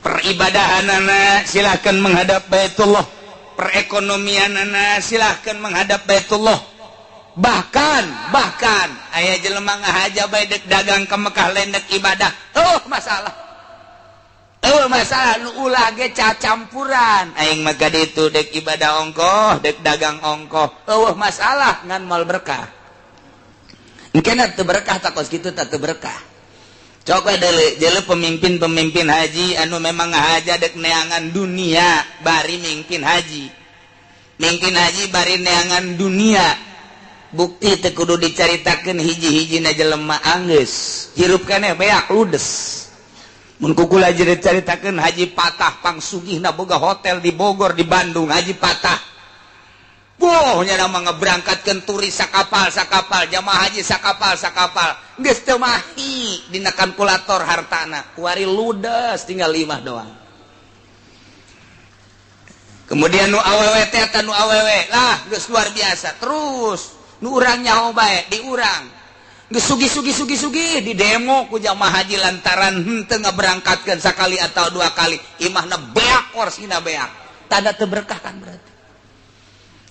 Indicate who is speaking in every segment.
Speaker 1: Peribadahanana silahkan menghadap Baitullah, perekonomianana silahkan menghadap Baitullah. Bahkan bahkan aya jelema ngahaja bae dek dagang ke Mekah lain dek ibadah. Oh masalah. Oh masalah nu ulah ge cacampuran. Aing mah ka ditu dek ibadah ongkoh, dek dagang ongkoh. Eueuh masalah ngan moal berkah. Engkena teu berkah takos kitu tah teu berkah. Coba deuleu deuleu pemimpin-pemimpin haji anu memang ngahaja dek neangan dunia bari mimpin haji. Mimpin haji bari neangan dunia. Bukti teu kudu dicaritakeun hiji-hijina jelema anggeus. Hirup keneh beak ludes. Mun ku kula dicaritakeun Haji Patah pangsugihna boga hotel di Bogor, di Bandung, Haji Patah. Boh nya mah ngeberangkatkeun turis sakapal sakapal, jamaah haji sakapal sakapal. Geus teu mahi dina kalkulator hartana, kuari ludes tinggal 5 doang. Kemudian nu awewe teh nu awewe lah geus luar biasa terus nu urang nyaho bae di urang. Geus sugi-sugi sugi-sugi di demo ku jamaah haji lantaran henteu ngaberangkatkeun sakali atau dua kali, imahna beak korsina beak. Tanda teu berkah kan berarti.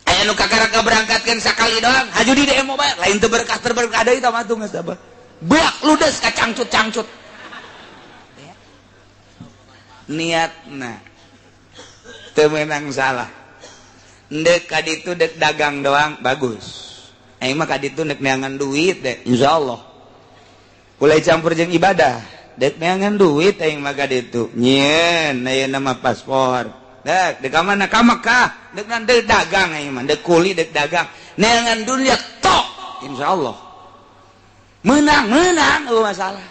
Speaker 1: Aya nu kakara ngaberangkatkeun sakali doang, haju di demo bae, lain teu berkah terberkah deui tah mah tuh geus abah. Beak ludes kacangcut-cangcut. Niatna teu meunang salah. Ndek ka ditu dek dagang doang bagus. Aing mah ka ditu dek neangan duit dek, insyaallah. Ulah campur jeung ibadah, dek neangan duit aing mah ka ditu. Nyieun ayeuna mah paspor. Dek, dek ka mana ka Mekah, dek nan dek dagang aing mah, dek kuli dek dagang. Neangan dunia tok, insyaallah. Menang-menang eueuh masalah.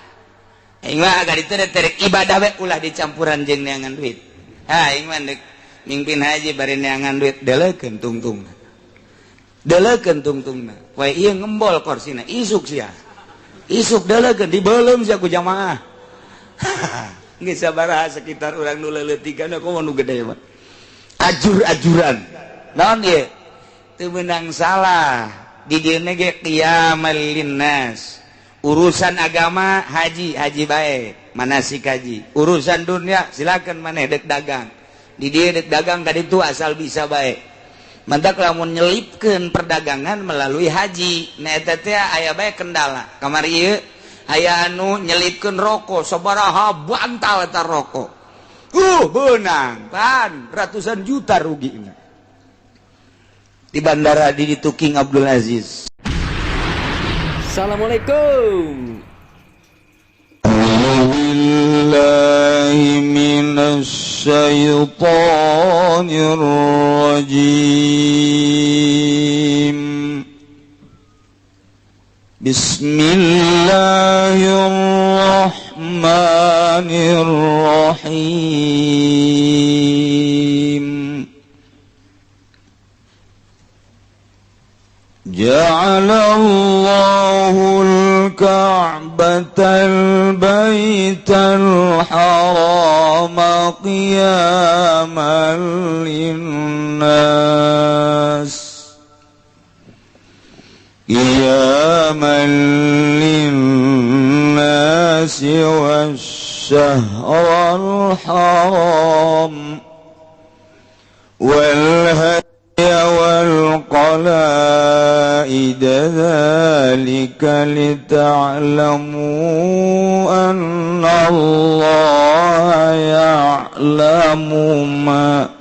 Speaker 1: Aing mah ka ditu dek terek ibadah we ulah dicampuran jeung neangan duit. Ha aing mah dek mimpin haji bari neangan duit deleukeun tungtungna. Deleukeun tungtungna. Wae ieu ngembol korsina, isuk sia. Isuk deleukeun dibeuleum sia ku jamaah. Geus sabaraha sekitar urang nu leuleutikan komo nu gede mah. Ajur-ajuran. Naon ieu? Teu meunang salah. Di dieu ge qiyamal linnas. Urusan agama haji, haji bae, manasik haji. Urusan dunia silakan maneh dek dagang. Di dieu dek dagang ka ditu asal bisa bae. Mantak lamun nyelipkeun perdagangan melalui haji, nah eta teh aya bae kendala. Kamari ieu aya anu nyelipkeun rokok sabaraha bantal eta rokok. Beunang pan ratusan juta rugina. Di bandara di ditu King Abdul Aziz.
Speaker 2: Assalamualaikum.
Speaker 1: Billahi minasy syaithanir rajim. Bismillahirrahmanirrahim. Ja'ala Allahu al-Ka'bata al-Baita al-Harama qiyaman lin-nas qiyaman lin-nas wash-shahra al-haram wal-hadi والقلائد ذلك لتعلموا أن الله يعلم ما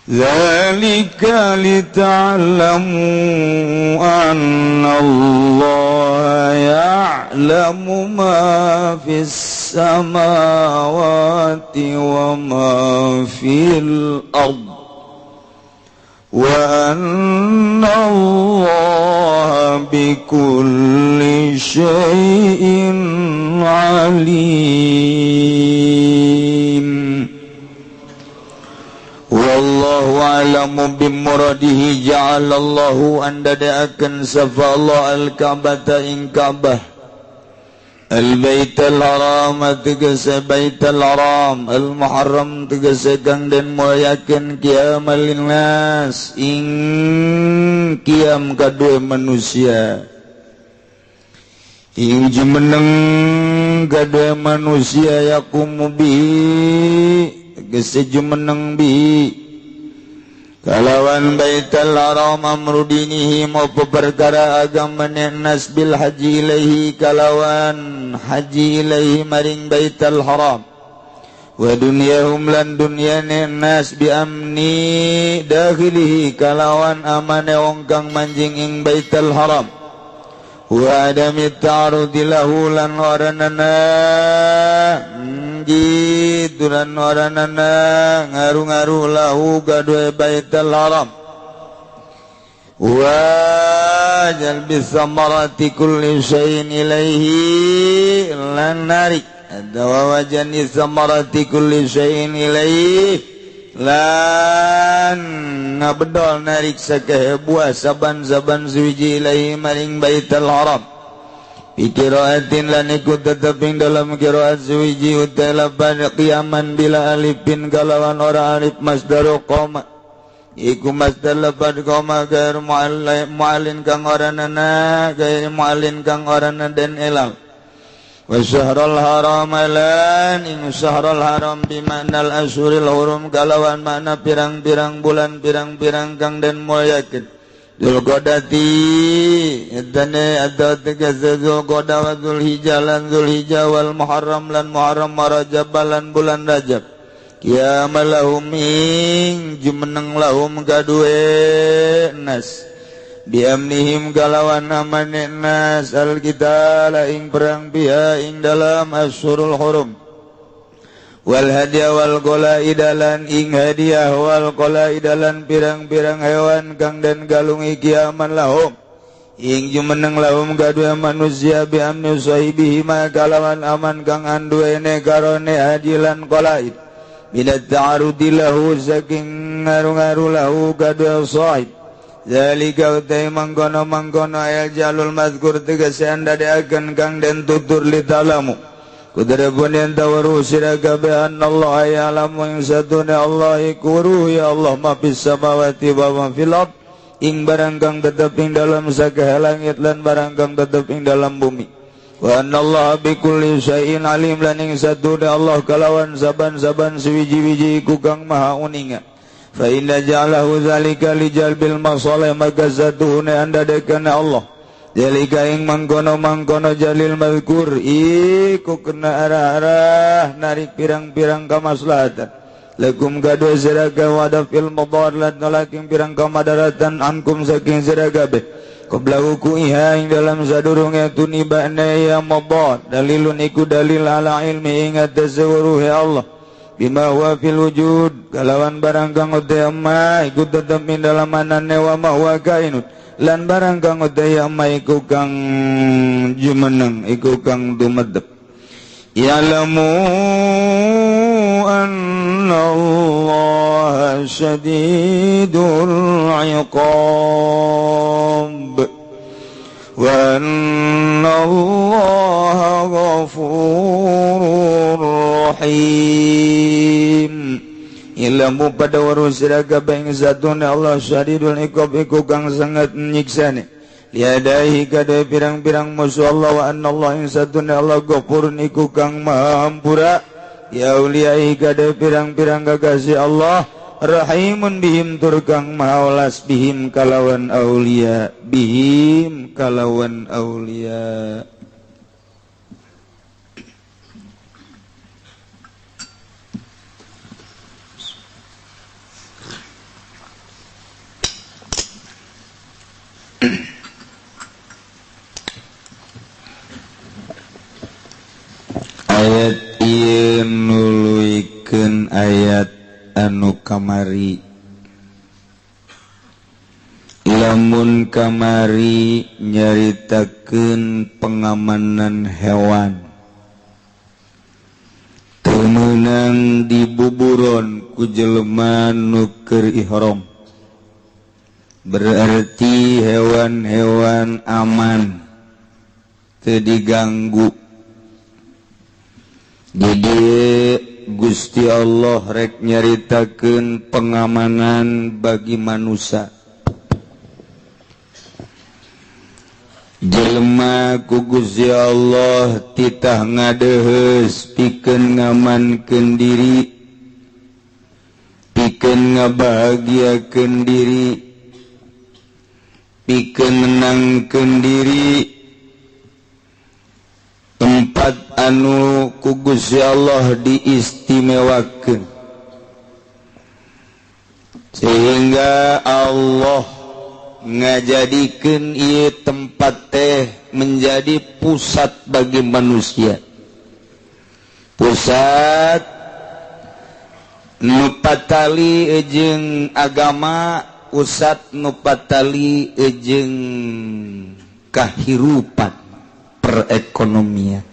Speaker 1: ذلك لتعلموا أن الله يعلم ما في السماوات وما في الأرض وأن الله بكل شيء عليم. Wallahu a'lamu bimuradihi. Ja'alallahu andadaakan safa Allah al-Ka'bata ing Ka'bah al-Baitul Haram tegese Baitul Haram al-Muharram tegese kang den mulyakeun kiamal linnas ing kiam kadue manusia.
Speaker 2: Ing jumeneng kadue manusia yakumu bi tegese jumeneng bi kalawan baital haram amru dinihim apa perkara agamane nas bil haji ilaihi kalawan haji ilaihi maring baital haram wa dunyahum lan dunyane nas bi amni dakhilihi kalawan amane wong kang manjing ing baital haram wa adami ta'arudi lahu lan oranana gitu lan oranana ngaru-ngaru lahu gaduh baital haram wa jalbi samarati kulli syai'in ilaihi lan narik atawa wajani samarati kulli syai'in ilaihi lan ngabedol narik sakeh buah saban-saban suwiji ilahi maring baital haram bi qiraatin lan iku tetep ing dalam qiraat suwiji utai lapan qiyaman bila alifin kalawan ora alif masdaru qoma iku masdar lapan qoma gair mu'allin kang ora nana gair mu'allin kang ora den elal wa syahrul haram lan ing syahrul haram bimaknal asyuril hurum kalawan makna pirang-pirang bulan pirang-pirang kang den mulyakeun Dzulqa'dati etane atau tegese Dzulqa'dah wa Dzulhijjah lan Dzulhijjah wal Muharram lan Muharram wa Rajab lan bulan Rajab kiamal lahum ing jumeneng lahum kaduwe nas biamnihim kalawan amane nas alqitala ing perang biha ing dalam asyurul hurum wal hadiah wal qalaidalan ing hadiah wal qalaidalan pirang-pirang hewan kang den galung iki aman lahum ing jumeneng lahum kadue manusia biamni sahibihi ma kalawan aman kang anduene karone hadilan qalaid bila ta'arudi lahu saking ngaru-ngaru lahu kadue sahib zalika utai mangkono-mangkono ayat jalul mazkur tegese andadakeun kang den tutur li talamu kudrapun yen tawaru sira kabeh anallah ya'lamu ing satune Allah iku ya Allah ma fis samawati wa ma fil ard ing barang kang tetep ing dalam sakeh langit lan barang kang tetep ing dalam bumi wa anallah bi kulli syai'in alim lan ing satune Allah kalawan saban-saban suwiji-wiji iku kang maha uninga fa inna ja'alahu zalika li jalbil masalih maka satuhune andadakeun Allah zalika ing mangkono-mangkono jalil mazkur iku kena arah-arah narik pirang-pirang kamaslahatan lakum kadue sira wa dafil mudar lan nolaking pirang kamadaratan ankum saking sira kabeh qabla wuqu'iha ing dalam sadurunge tunibane ya mudar dalilun iku dalil ala ilmi ing atase weruhe Allah bima huwa fil wujud kalawan barang kang utama iku tetep ing dalam anane wa ma huwa kainun lan barang kang utama iku kang jumeneng iku kang dumedep ya'lamu anna Allah syadidul iqab wa anna Allah ghafurur rahim ilmu pada waru sira kabeh ing zatune Allah syadidul iqab iku kang sangat nyiksane liadaihi kadhe pirang-pirang musuh Allah wa anna Allah ing zatune Allah ghafurun iku kang maha ampura ya auliai kadhe pirang-pirang kekasih Allah rahimun bihim tur kang maha welas bihim kalawan aulia bihim kalawan aulia. Ayat ieu nuluykeun ayat anu kamari. Lamun kamari nyaritakeun pengamanan hewan teu meunang dibuburon ku jelema nu keur ihram, berarti hewan-hewan aman teu diganggu. Jadi Gusti Allah rek nyaritakeun pengamanan bagi manusia. Jelema Jelema ku Gusti Allah titah ngadeheus pikeun ngamankeun diri, pikeun ngabahagiakeun diri, pikeun menangkeun diri. Tempat anu ku Gusti Allah diistimewakeun sehingga Allah ngajadikeun ieu tempat teh menjadi pusat bagi manusia, pusat nu patali jeung agama, pusat nu patali jeung kahirupan perekonomian,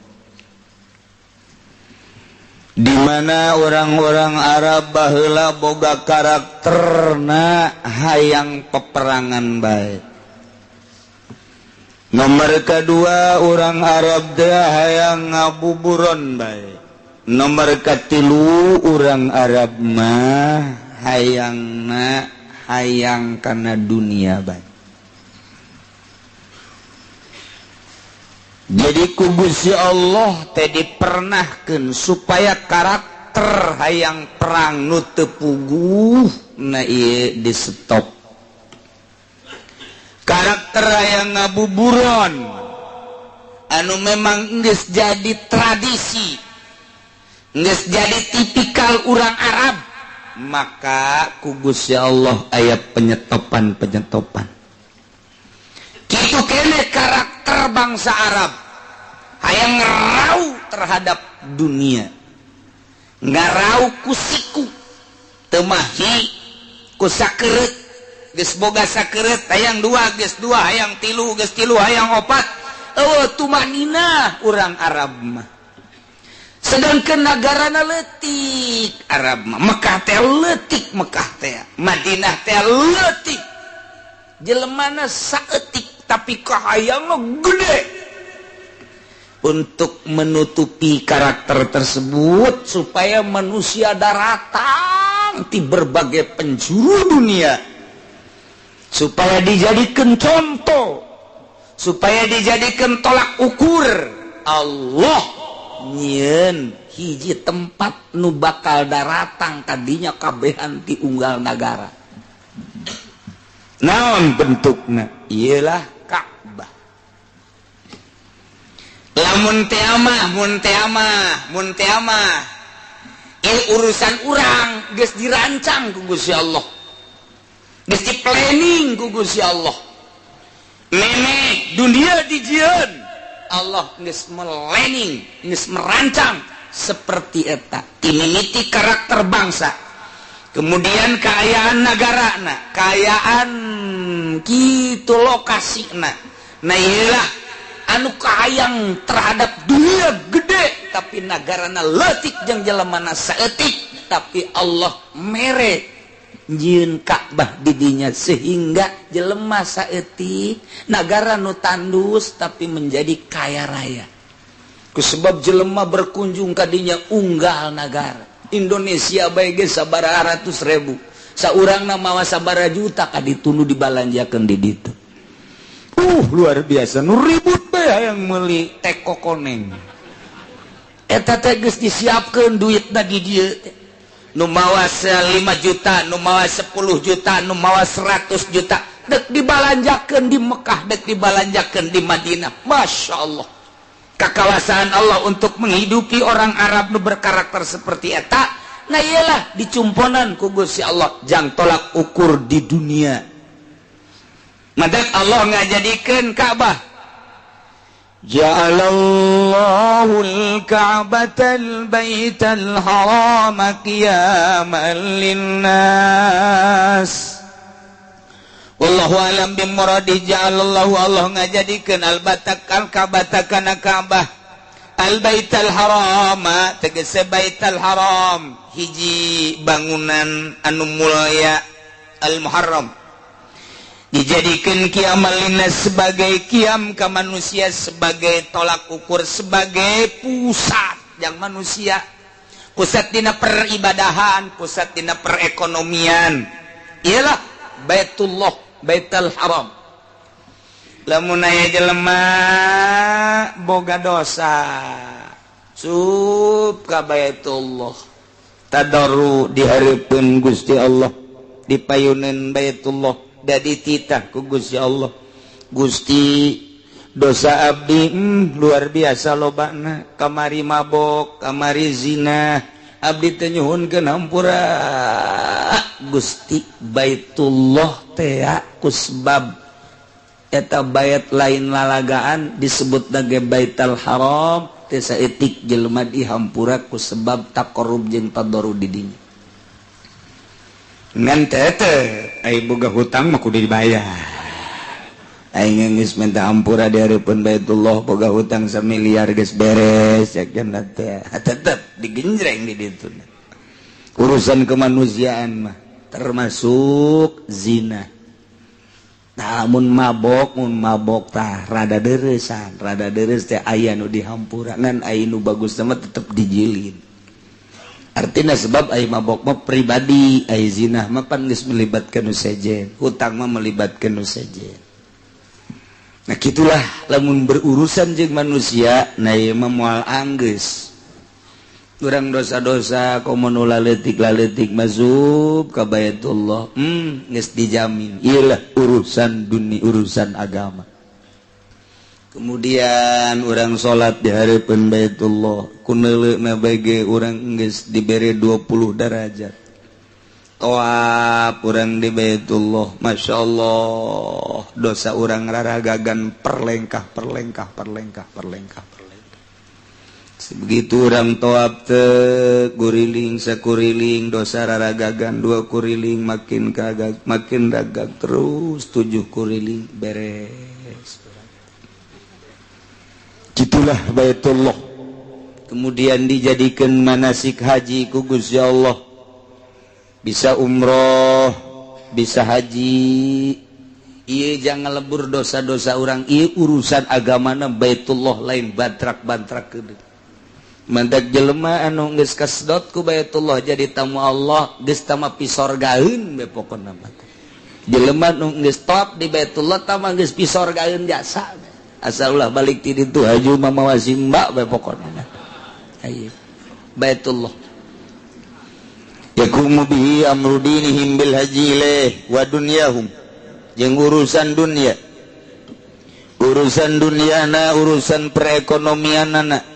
Speaker 2: di mana orang-orang Arab baheula boga karakterna hayang peperangan bae. Nomor kedua orang Arab teh hayang ngabuburon bae. Nomor katilu orang Arab mah hayangna hayang kana dunia bae. Jadi ku Gusti Allah teh dipernahkeun supaya karakter hayang perang nu teu puguh na ieu di stop. Karakter hayang ngabuburon anu memang geus jadi tradisi, geus jadi tipikal urang Arab, maka ku Gusti Allah aya penyetopan-penyetopan. Kitu kene karakter bangsa Arab hayang ngerau terhadap dunia, ngarau ku siku teu mahi ku sakereut, geus boga sakereut hayang dua geus dua, hayang tilu geus tilu, hayang opat, eueuh tumanina urang Arab mah. Sedangkan nagarana leutik Arab mah, Mekah teh leutik, Mekah teh Madinah teh leutik, jelemana saeutik tapi kahayangna gede. Untuk menutupi karakter tersebut supaya manusia daratang di berbagai penjuru dunia, supaya dijadikan contoh, supaya dijadikan tolak ukur, Allah nyieun hiji tempat nu bakal daratang kadinya kabehan ti unggal nagara. Naon bentukna? Iyalah Ka'bah. Lamun teh mah, mun teh mah, mun teh mah urusan urang geus dirancang ku Gusti Allah, geus di planning ku Gusti Allah. Meme dunia dijieun, Allah geus melening, geus merancang seperti eta. Dimimiti karakter bangsa, kemudian keayaan nagarana, keayaan kitu lokasina. Nah iyalah anu kahayang terhadap dunia gede tapi nagarana leutik jeung jelemana saeutik, tapi Allah mere nyieun Ka'bah di dinya sehingga jelema saeutik nagara nu tandus tapi menjadi kaya raya. Kusebab jelema berkunjung ka dinya unggal nagara. Indonesia bae geus sabaraha ratus ribu, saurangna mawa sabaraha juta ka ditunu dibalanjakeun di ditu. Luar biasa nu ribut bae hayang meuli teko koneng. Eta teh geus disiapkeun duitna di dieu teh. Nu mawa 5 juta, nu mawa 10 juta, nu mawa 100 juta, dek dibalanjakeun di Mekah, dek dibalanjakeun di Madinah. Masya Allah. Kekawasaan Allah untuk menghidupi orang Arab nu berkarakter seperti eta. Nah iyalah dicumponan ku Gusti Allah jang tolak ukur di dunia. Madak Allah ngajadikeun Ka'bah. Ja'alallahu al-Ka'batal baital harama qiyaman linnas. Wallahu alam bimuradi. Ja'alallahu Allah ngajadikeun al-batakal Ka'bata kana Ka'bah, al-baital harama tegese baital haram hiji bangunan anu mulya al-muharram, dijadikan kiamal linnas sebagai kiam ke manusia, sebagai tolak ukur, sebagai pusat yang manusia, pusat dina peribadahan, pusat dina perekonomian. Ialah Baitullah, Baitul Haram.
Speaker 1: Lamun aya jelema boga dosa sup ka Baitullah tadarru di hareupeun Gusti Allah dipayuneun Baitullah da dititah ku Gusti Allah. Gusti dosa abdi luar biasa lobana, kamari mabok, kamari zina, abdi teh nyuhunkeun hampura Gusti. Baitullah teh kusbab eta bait lain lalagaan disebut nage Baitul Haram teh saeutik jelema dihampura ku sebab taqarrub jeung tadarru di dinya. Ngan teh ai boga hutang mah kudu dibayar. Aing geus minta hampura di hareupeun Baitullah boga hutang samiliar geus beres ya kan teh tetep digenjreng di ditu. Urusan kemanusiaan mah termasuk zina. Namun mabok mun mabok tah rada deresan, rada deres teh aya nu dihampura ngan aya nu bagus mah tetep dijilid. Artina sebab aya mabok mah pribadi, aya zina mah pan geus melibatkan nu sejen, hutang mah melibatkan nu sejen. Nah kitulah lamun berurusan jeung manusia, nah ieu mah moal anggeus. Urang dosa-dosa komo nu laletik-laletik masuk ka Baitullah, geus dijamin. Iyalah urusan dunia, urusan agama. Kemudian urang salat di hareupeun Baitullah, kuneuleuna bae urang geus dibere 20 derajat. Tawaf urang di Baitullah, Masya Allah, dosa urang raragagan perlengkah perlengkah perlengkah perlengkah perlengkah. Begitu orang toab te kuriling sakuriling dosa raragagan 2 kuriling makin kagak makin ragag terus 7 kuriling beres. Gitulah Baitullah. Kemudian dijadikan manasik haji ku Gusti Allah. Bisa umroh, bisa haji. Ieu jangan lebur dosa-dosa orang. Ieu urusan agamana Baitullah lain bantrak-bantrak kedeung. Mantak jelema anu geus kasedot ku Baitullah jadi tamu Allah geus tama pisorgaeun be pokona mah. Jelema nu geus top di Baitullah tama geus pisorgaeun jasa. Asal ulah balik ti ditu haju mamawa simba be pokona mah. Ayo Baitullah. Yakumu bihi amru dinihim bil haji ilaih wa dunyahum. Jeung urusan dunia. Urusan duniana, urusan perekonomianana.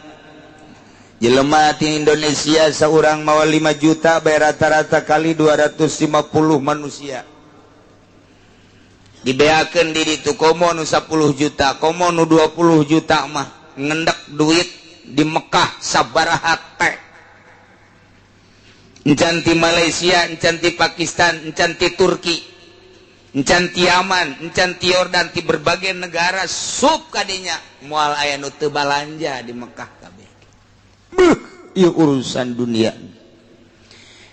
Speaker 1: Jelema di Indonesia seorang mawa 5 juta bayar rata-rata kali 250 manusia. Dibeakeun di ditu komo nu 10 juta, komo nu 20 juta mah ngendek duit di Mekah sabaraha teh. Encan ti Malaysia, encan ti Pakistan, encan ti Turki, encan ti Yaman, encan ti Yordan, ti berbagai negara sup kadinya moal aya nu teu balanja di Mekah kabeh. Ieu urusan dunia.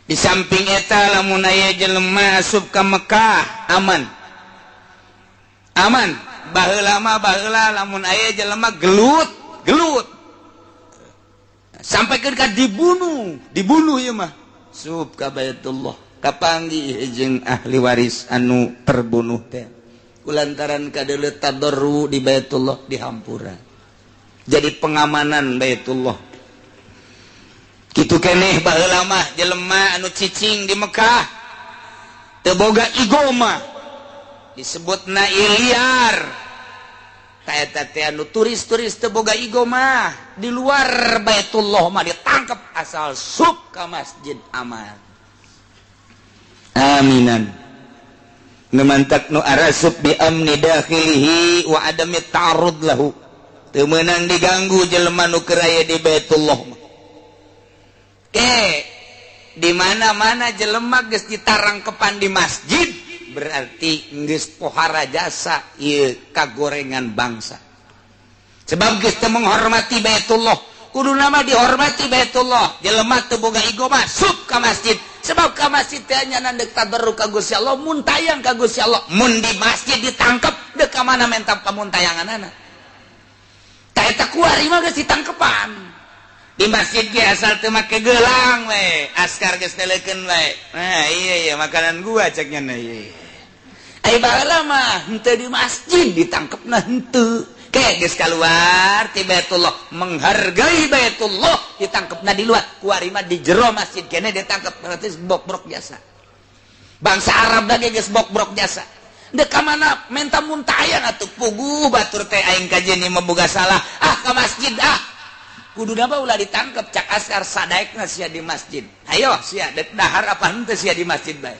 Speaker 1: Di samping eta lamun aya jelema asup ka Mekah aman. Aman. Baheula mah baheula lamun aya jelema gelut, gelut. Sampai ka dibunuh, dibunuh ieu mah. Sup ka Baitullah, kapanggih jeung ahli waris anu terbunuh teh. Kulantaran kadeuleu tadarru di Baitullah dihampura. Jadi pengamanan Baitullah. Kitu keneh baheula mah jelema anu cicing di Mekah teu boga igoma disebutna iliar. Ta eta teh anu turis-turis teu boga igoma di luar Baitullah mah ditangkep asal sup ka masjid aman. Aminan. Nu mantak nu arasup bi amni dakhilihi wa adami ta'arrud lahu. Teu meunang diganggu jelema nu keur aya di Baitullah mah. Di mana-mana jelema geus ditarangkepan di masjid berarti geus pohara jasa ieu kagorengan bangsa. Sebab geus teu menghormati Baitullah, kudu nama dihormati Baitullah. Jelema teu boga igo masuk ka masjid. Sebab ka masjid teh nya deuk tabarruk ka Gusti Allah, mun tayang ka Gusti Allah. Mun di masjid ditangkep deuk ka mana menta pamuntayanganana. Ta eta kuari mah geus ditangkepan. Di masjid ge asal teu make gelang we, askar geus neleukeun we. Nah, iya iya makanan gua cek nya iya. Ai baheula mah henteu di masjid ditangkepna henteu. Kayak geus keluar ti Baitullah, menghargai Baitullah ditangkepna di luar. Kuari mah di jero masjid kene ditangkep berarti bokbrok jasa. Bangsa Arab lagi geus bokbrok jasa. Dek ka mana menta muntayan atuh puguh batur teh aing kajeun mah boga salah. Ah ka masjid ah. Kuduna mah ulah ditangkep cak askar sadaekna sia di masjid. Ayo sia dek dahar apa henteu sia di masjid bae.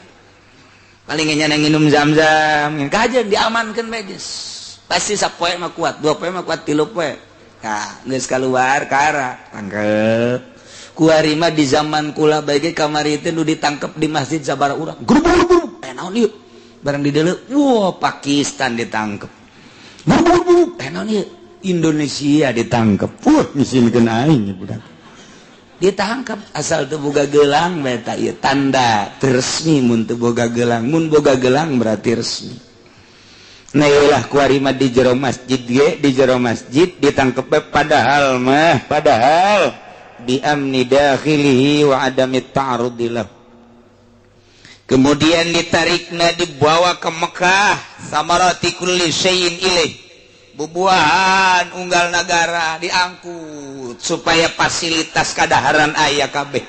Speaker 1: Paling nya nginum zam-zam kajeun diamankeun bae geus. Pasti sapoe mah kuat, dua poe mah kuat, tilu poe. Nah, geus kaluar kara tangkep. Kuari mah di zaman kula bae ge kamari teh nu ditangkep di masjid sabaraha urang. Grubug-grubug. Eh naon ieu? Barang di deuleu, wah Pakistan ditangkep. Grubug-grubug. Eh naon ieu? Indonesia ditangkep. Wah, ngisinkeun aing budak. Ditangkep asal teu boga gelang bae ta ieu tanda teu resmi mun teu boga gelang. Mun boga gelang berarti resmi. Nah iyalah kuari mah di jero masjid ge, di jero masjid ditangkep padahal mah padahal bi amni dakhilihi wa adami ta'arudi lahu. Kemudian ditarikna dibawa ke Mekah samarati kulli syai'in ilaih. Bubuahan unggal nagara diangkut supaya fasilitas kadaharan aya kabeh.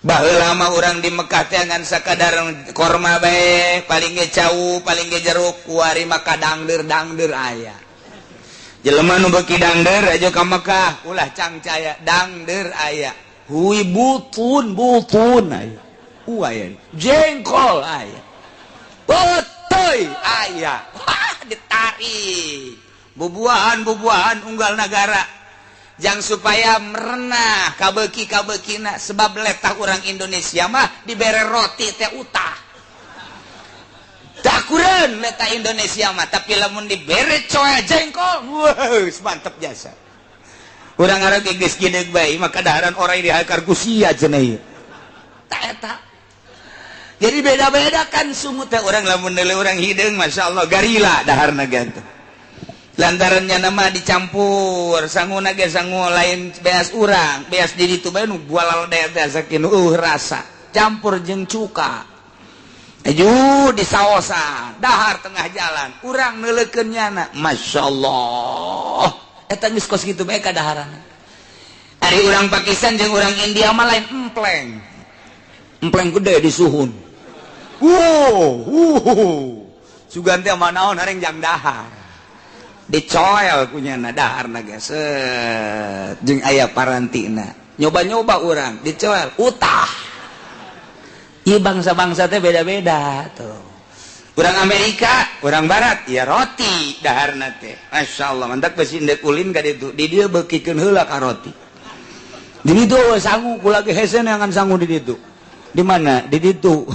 Speaker 1: Baheula mah urang di Mekah teh ngan sakadar korma bae, paling ge cau, paling ge jeruk, kuari mah kadangdeur-dangdeur aya. Jelema nu beuki dangdeur aja ka Mekah, ulah cangcaya dangdeur aya. Hui butun butun aya. Aya jengkol aya. Peutoy aya. Wah, ditarik. Bubuahan-bubuahan unggal nagara. Jang supaya merenah kabeuki-kabeukina sebab letah orang Indonesia mah dibere roti teh utah. Takureun letah Indonesia mah, tapi lamun dibere coel jengkol, wah, mantep jasa. Urang Arab geus geudeuk bae maka daharan orang dihakar ku sia cenah ieu. Ta eta. Jadi beda-beda kan sungut teh urang lamun deuleu urang hideung masyaallah garila daharna ge. Lantarannya nama dicampur sanguna ge sangu lain beas urang, beas di ditu bae nu bualal teh sakieu rasa campur jeung cuka. Aju di saosan dahar tengah jalan urang neuleukeun nyana masyaallah eta geus kos kitu bae kadaharanna. Ari urang Pakistan jeung urang India mah lain empleng. Empleng gede disuhun. Wow, sugan teh mah naon hareng jang dahar. Dicoel kunyana daharna ge set jeung aya parantina. Nyoba-nyoba urang dicoel utah. Ieu bangsa-bangsa teh beda-beda tuh. Urang Amerika, urang Barat ya roti daharna teh. Masyaallah mantak besi ndek ulin ka ditu. Di dieu beukikeun heula ka roti. Di ditu sangu kula ge hese neangan sangu di ditu. Di mana? Di ditu.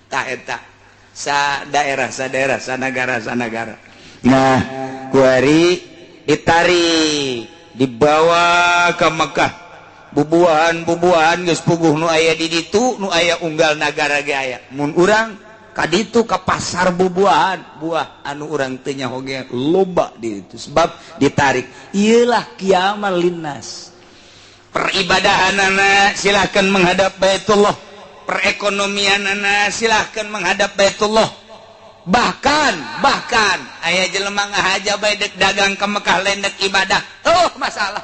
Speaker 1: Tah eta. Sa daerah, sa daerah, sa nagara, sa nagara. Nah, kuari ditarik, dibawa ke Mekah. Bubuahan-bubuahan geus puguh nu aya di ditu, nu aya unggal nagara ge aya. Mun urang ka ditu ka pasar bubuahan, buah anu urang teu nyaho ge loba di ditu sebab ditarik. Ieulah kiamal linnas. Peribadahanana silahkan menghadap Baitullah, perekonomianana silahkan menghadap Baitullah. Bahkan bahkan aya jelema ngahaja bae dek dagang ke Mekah lain dek ibadah. Oh masalah.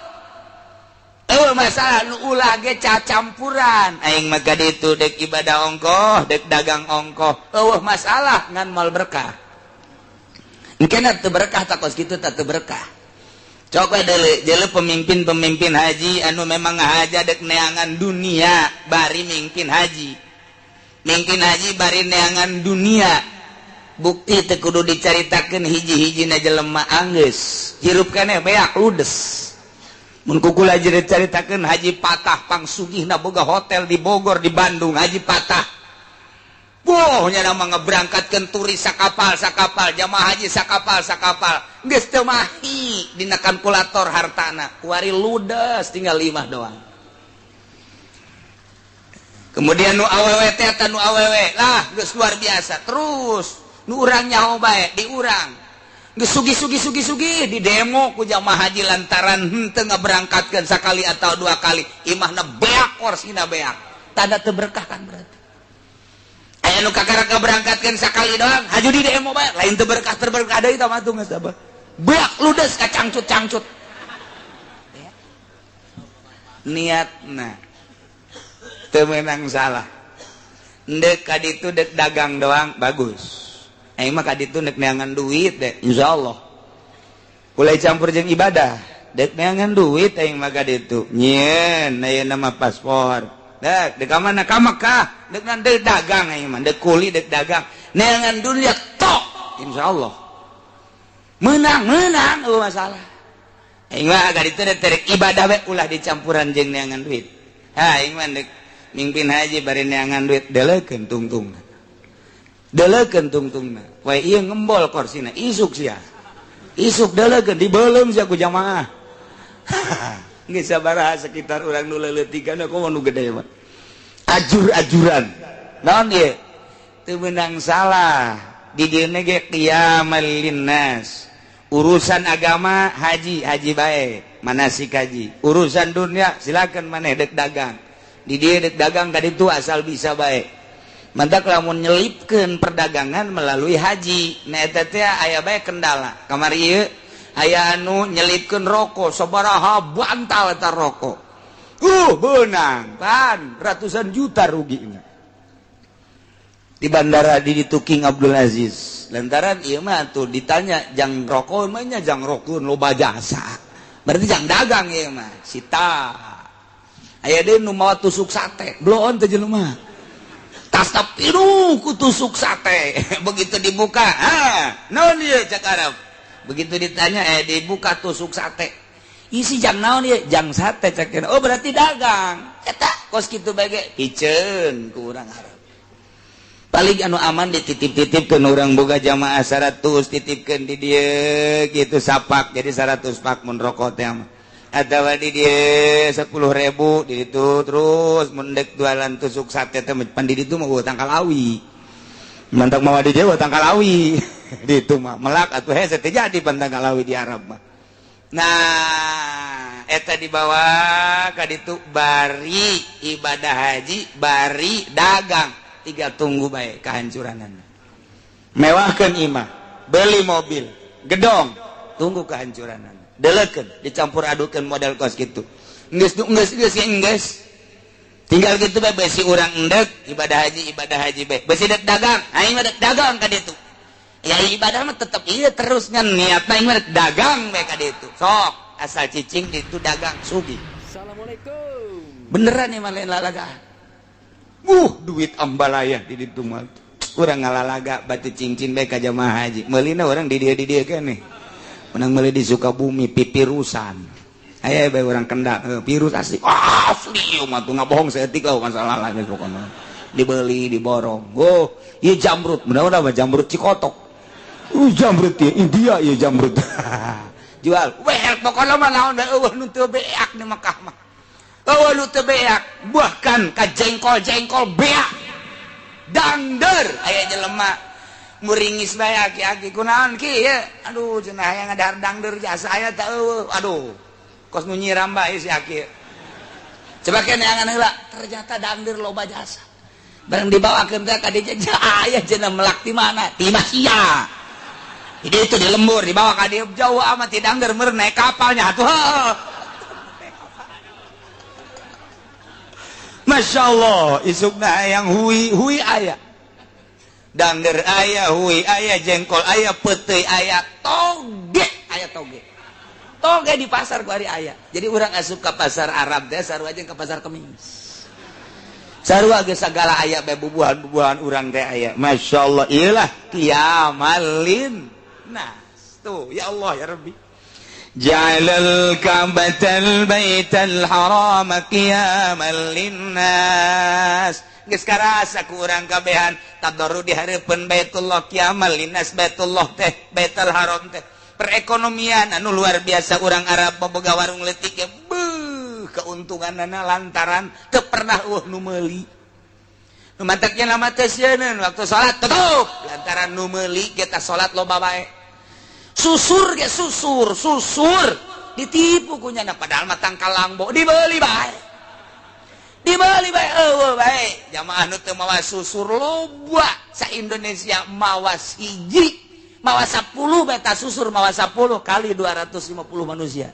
Speaker 1: Oh masalah nu ulah ge cacampuran. Aing mah ka ditu dek ibadah ongkoh, dek dagang ongkoh. Eueuh masalah ngan moal berkah. Engkena teu berkah tak kos kitu tah teu berkah. Coba deuleu deuleu pemimpin-pemimpin haji anu memang ngahaja dek neangan dunia bari mimpin haji. Mimpin haji bari neangan dunia. Bukti teu kudu dicaritakeun hiji-hijina jelema anggeus hirup keneh beak ludes. Mun kukula dicaritakeun Haji Patah pangsugihna boga hotel di Bogor di Bandung Haji Patah. Boh nya mah ngeberangkatkeun turis sakapal sakapal jamaah haji sakapal sakapal geus teu mahi dina kalkulator hartana kuari ludes tinggal 5 doang. Kemudian nu awewe teh eta nu awewe lah geus luar biasa terus nu urang nyaho bae di urang geus sugi-sugi-sugi-sugi di demo ku jamaah haji lantaran henteu ngaberangkatkeun sakali atau dua kali imahna beak korsina beak tanda teu berkah kan berarti. Aya nu kakara kaberangkatkeun sakali doang, haju di demo bae, lain teu berkah terberkah deui tah mah tuh geus abah. Beak ludes kacangcut-cangcut. Niatna teu meunang salah. Ndek ka ditu dek dagang doang bagus. Aing mah ka ditu ndek neangan duit deh, insyaallah. Mulai campur jeung ibadah, dek neangan duit aing mah ka ditu. Nyieun ayeuna mah paspor. Dek dek ka mana ka Mekah, dek dek dagang aing mah, dek kuli dek dagang. Neangan dunia tok, insyaallah. Menang-menang eueuh masalah. Aing mah ka ditu dek terek ibadah we ulah dicampuran jeung neangan duit. Ha aing mah dek mimpin haji bari neangan duit deleukeun tungtungna. Deleukeun tungtungna. Wae ieu ngembol korsina isuk sia. Isuk deleukeun dibeuleum sia ku jamaah. Geus sabaraha sekitar urang nu leuleutikan komo nu gede mah. Ajur-ajuran. Naon ieu? Teu meunang salah. Di dieu ge qiyamal linnas. Urusan agama haji, haji bae, manasik haji. Urusan dunia silakan maneh dek dagang. Di dieu dek dagang ka ditu asal bisa bae. Mantak lamun nyelipkeun perdagangan melalui haji. Nah eta teh aya bae kendala. Kamari ieu aya anu nyelipkeun rokok sabaraha bantal eta rokok. Beunang pan ratusan juta rugina. Di bandara di ditu King Abdul Aziz. Lantaran ieu mah tuh ditanya jang rokok mah nya jang rokok loba jasa. Berarti jang dagang ieu mah. Sita. Aya deui nu mawa tusuk sate, bloon teh jelema. Tasna pinuh ku tusuk sate. Begitu dibuka, ha, naon ieu cak Arab. Begitu ditanya dibuka tusuk sate. Isi jang naon ieu? Jang sate cak. Oh berarti dagang. Eta kos kitu bae ge piceun ku urang Arab. Paling anu aman dititip-titipkeun urang boga jamaah 100 titipkeun di dieu kitu sapak jadi 100 pak mun rokok teh mah. Atawa di dieu 10.000 di ditu terus mun deuk jualan tusuk sate teh pan di ditu mah eueuh tangkal awi. Mantak mawa di dieu tangkal awi. Di ditu mah melak atuh hese teh jadi pan tangkal awi di Arab mah. Nah, eta dibawa ka ditu bari ibadah haji, bari dagang. Tiga tunggu bae kehancuranana. Mewahkeun imah, beli mobil, gedong, tunggu kehancuranana. Deleukeun, dicampur adukeun modal kos kitu. Geus geus geus geus. Tinggal kitu bae besi urang endek ibadah haji bae. Besi dek dagang, aing mah dek dagang ka ditu. Ya ibadah mah tetep ieu terus ngan niatna aing mah dek dagang bae ka ditu. Sok, asal cicing ditu dagang sugih.
Speaker 3: Assalamualaikum.
Speaker 1: Beneran ieu mah lain lalagaan. Duit ambalaya di ditu mah. Urang ngalalaga batu cincin bae ka jamaah haji. Meulina urang di dieu keneh. Menang meuli di Sukabumi pipirusan. Aya bae urang kendang, virus asli. Asli ieu mah tuh ngabohong saeutik lah masalah lain pokona. Dibeli, diborong. Oh, ieu jamrut. Bener-bener mah jamrut Cikotok. Jamrut ieu India ieu jamrut. Jual. Weh, pokona mah naon bae eueuh nu teu beak di Mekah mah. Eueuh nu teu beak, bahkan ka jengkol-jengkol beak. Dangder aya jelema muringis bae aki-aki kunaon ki ieu? Aduh cenah hayang ngadahar dangder jasa aya teh eueuh. Aduh. Kos nu nyiram bae si aki. Coba ke neangan heula, ternyata dangder loba jasa. Bareng dibawakeun teh ka dieu aya cenah melak di mana? Di Masia. Jadi itu di lembur dibawa ka dieu jauh amat ti dangder meureun naik kapalnya atuh. Masya Allah, isukna hayang hui, hui aya. Dangder aya, hui aya, jengkol aya, peuteuy aya, toge aya toge. Toge di pasar ku ari aya. Jadi urang asup ka pasar Arab teh sarua jeung ka pasar Kemis. Sarua ge sagala aya bae bubuhan-bubuhan urang teh aya. Masya Allah, iyalah kiamalin. Nah, tuh ya Allah ya Rabbi. Ja'alal ka'batal baital harama qiyaman linnas. Geus karasa ku urang kabehan tadarru di hareupeun Baitullah qiyaman linnas Baitullah teh Baitul Haram teh. Perekonomian anu luar biasa urang Arab boga warung leutik ge beuh keuntunganna lantaran teu pernah eueuh nu meuli. Nu mantaknya lama teh sieun waktu salat tutup lantaran nu meuli ge tah salat loba bae. Susur ge susur, susur ditipu kunyana padahal mah tangkal langbo dibeli bae. Dibeli bae eueuh bae bae jamaah nu teu mawa susur loba sa Indonesia mawa hiji mawa 10 bae ta susur mawa 10 kali 250 manusia.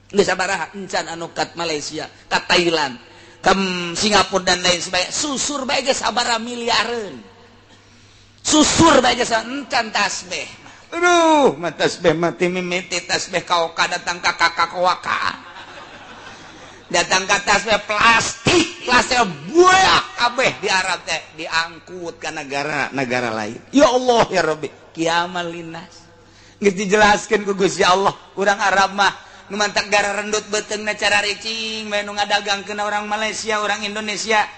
Speaker 1: Geus sabaraha encan anu kat Malaysia, kat Thailand, ka Singapura dan lain sebagainya. Susur bae geus sabaraha miliareun. Susur bae geus encan tasbih. Aduh, mah tasbih mati mimiti tasbih kaoka datang ka kakak. Datang ka tasbih plastik, plastik buak kabeh di Arab teh diangkut ka negara-negara lain. Ya Allah ya Rabbi, kiamal linnas. Geus dijelaskeun ku Gusti Allah, urang Arab mah nu mantak gara rendut beuteungna cara ricing bae nu ngadagangkeun orang Malaysia, orang Indonesia.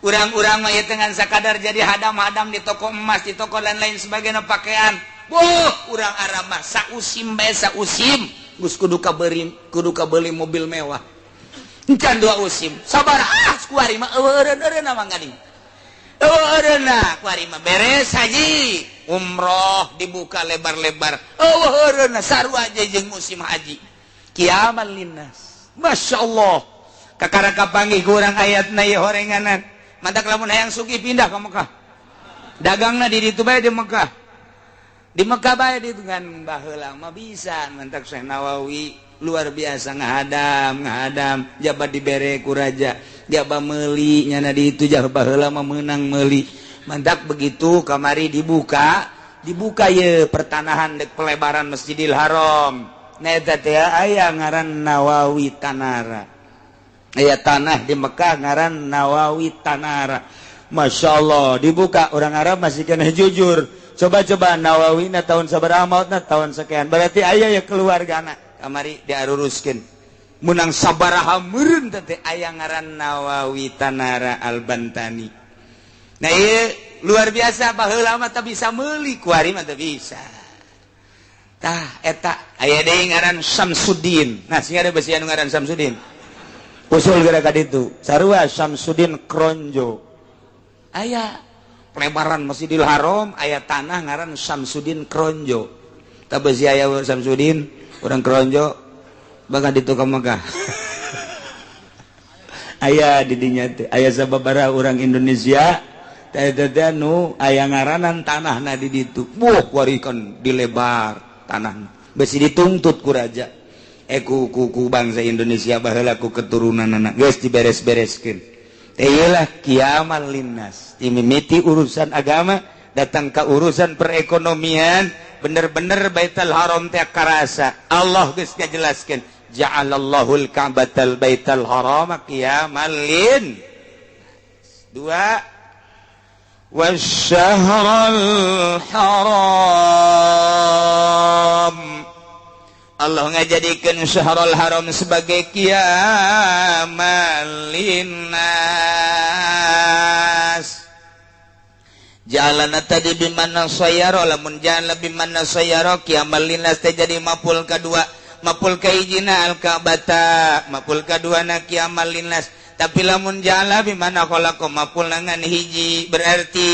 Speaker 1: Urang-urang mah ieu teh ngan sakadar jadi hadam-hadam di toko emas, di toko dan lain sebagainya pakaian. Boh, urang Arab mah sausim bae sausim geus kudu kabeuli mobil mewah. Encan dua usim. Sabar ah kuari mah eueureun-eureun mah gading. Eueureunna kuari mah beres haji, umroh dibuka lebar-lebar. Eueureunna sarua jeung musim haji. Kiamal linnas. Masya Allah. Kakara kapanggih kurang ayatna ieu horenganan. Mantak lamun hayang sugih pindah ka Mekah. Dagangna di ditu bae di Mekah. Di Mekah bae di ngan baheula mah bisa. Mantak Syekh Nawawi luar biasa ngahadam jaba dibere ku raja, jaba meuli nyana di itu jaba baheula mah meunang meuli. Mantak begitu kamari dibuka ye pertanahan dek pelebaran Masjidil Haram. Nah eta teh aya ngaran Nawawi Tanara. Aya tanah di Mekah ngaran Nawawi Tanara. Masya Allah dibuka orang Arab masih kena jujur. Coba-coba Nawawi na tahun sabaraha mautna tahun sekian. Berarti aya ya keluargana kamari diaruruskeun. Menang sabaraha meureun teh aya ngaran Nawawi Tanara Al-Bantani. Nah ieu luar biasa baheula mah teu bisa meuli kuari mah teu bisa. Tah eta aya deui ngaran Samsudin. Nah sing ada besi anu ngaran Samsudin. Usul gara ka ditu. Sarua Samsudin Kronjo. Aya pelebaran Masjidil Haram aya tanah ngaran Samsudin Kronjo. Tah besi aya Samsudin urang Kronjo bakal ditu ka Mekah. Aya di dinya teh aya sababaraha urang Indonesia teh teh nu aya ngaranan tanahna di ditu. Buh kuari kan dilebar tanah besi dituntut ku raja ku bangsa Indonesia baheula ku keturunanana geus diberes-bereskeun teh ieu lah kiamal linnas dimimiti urusan agama datang ka urusan perekonomian bener-bener Baitul Haram teh karasa Allah geus ngajelaskeun ja'alallahul ka'batal baital harama qiyamal lin dua wasyahral haram. Allah ngajadikeun syahrul haram sebagai qiyamal linnas. Jalana tadi bimana sayara lamun jalan bimana sayara qiyamal linnas teh jadi mapul kadua, mapul kahijina al-Ka'bata, mapul kaduana qiyamal linnas. Tapi lamun jala bimana khalaqa mapul ngan hiji berarti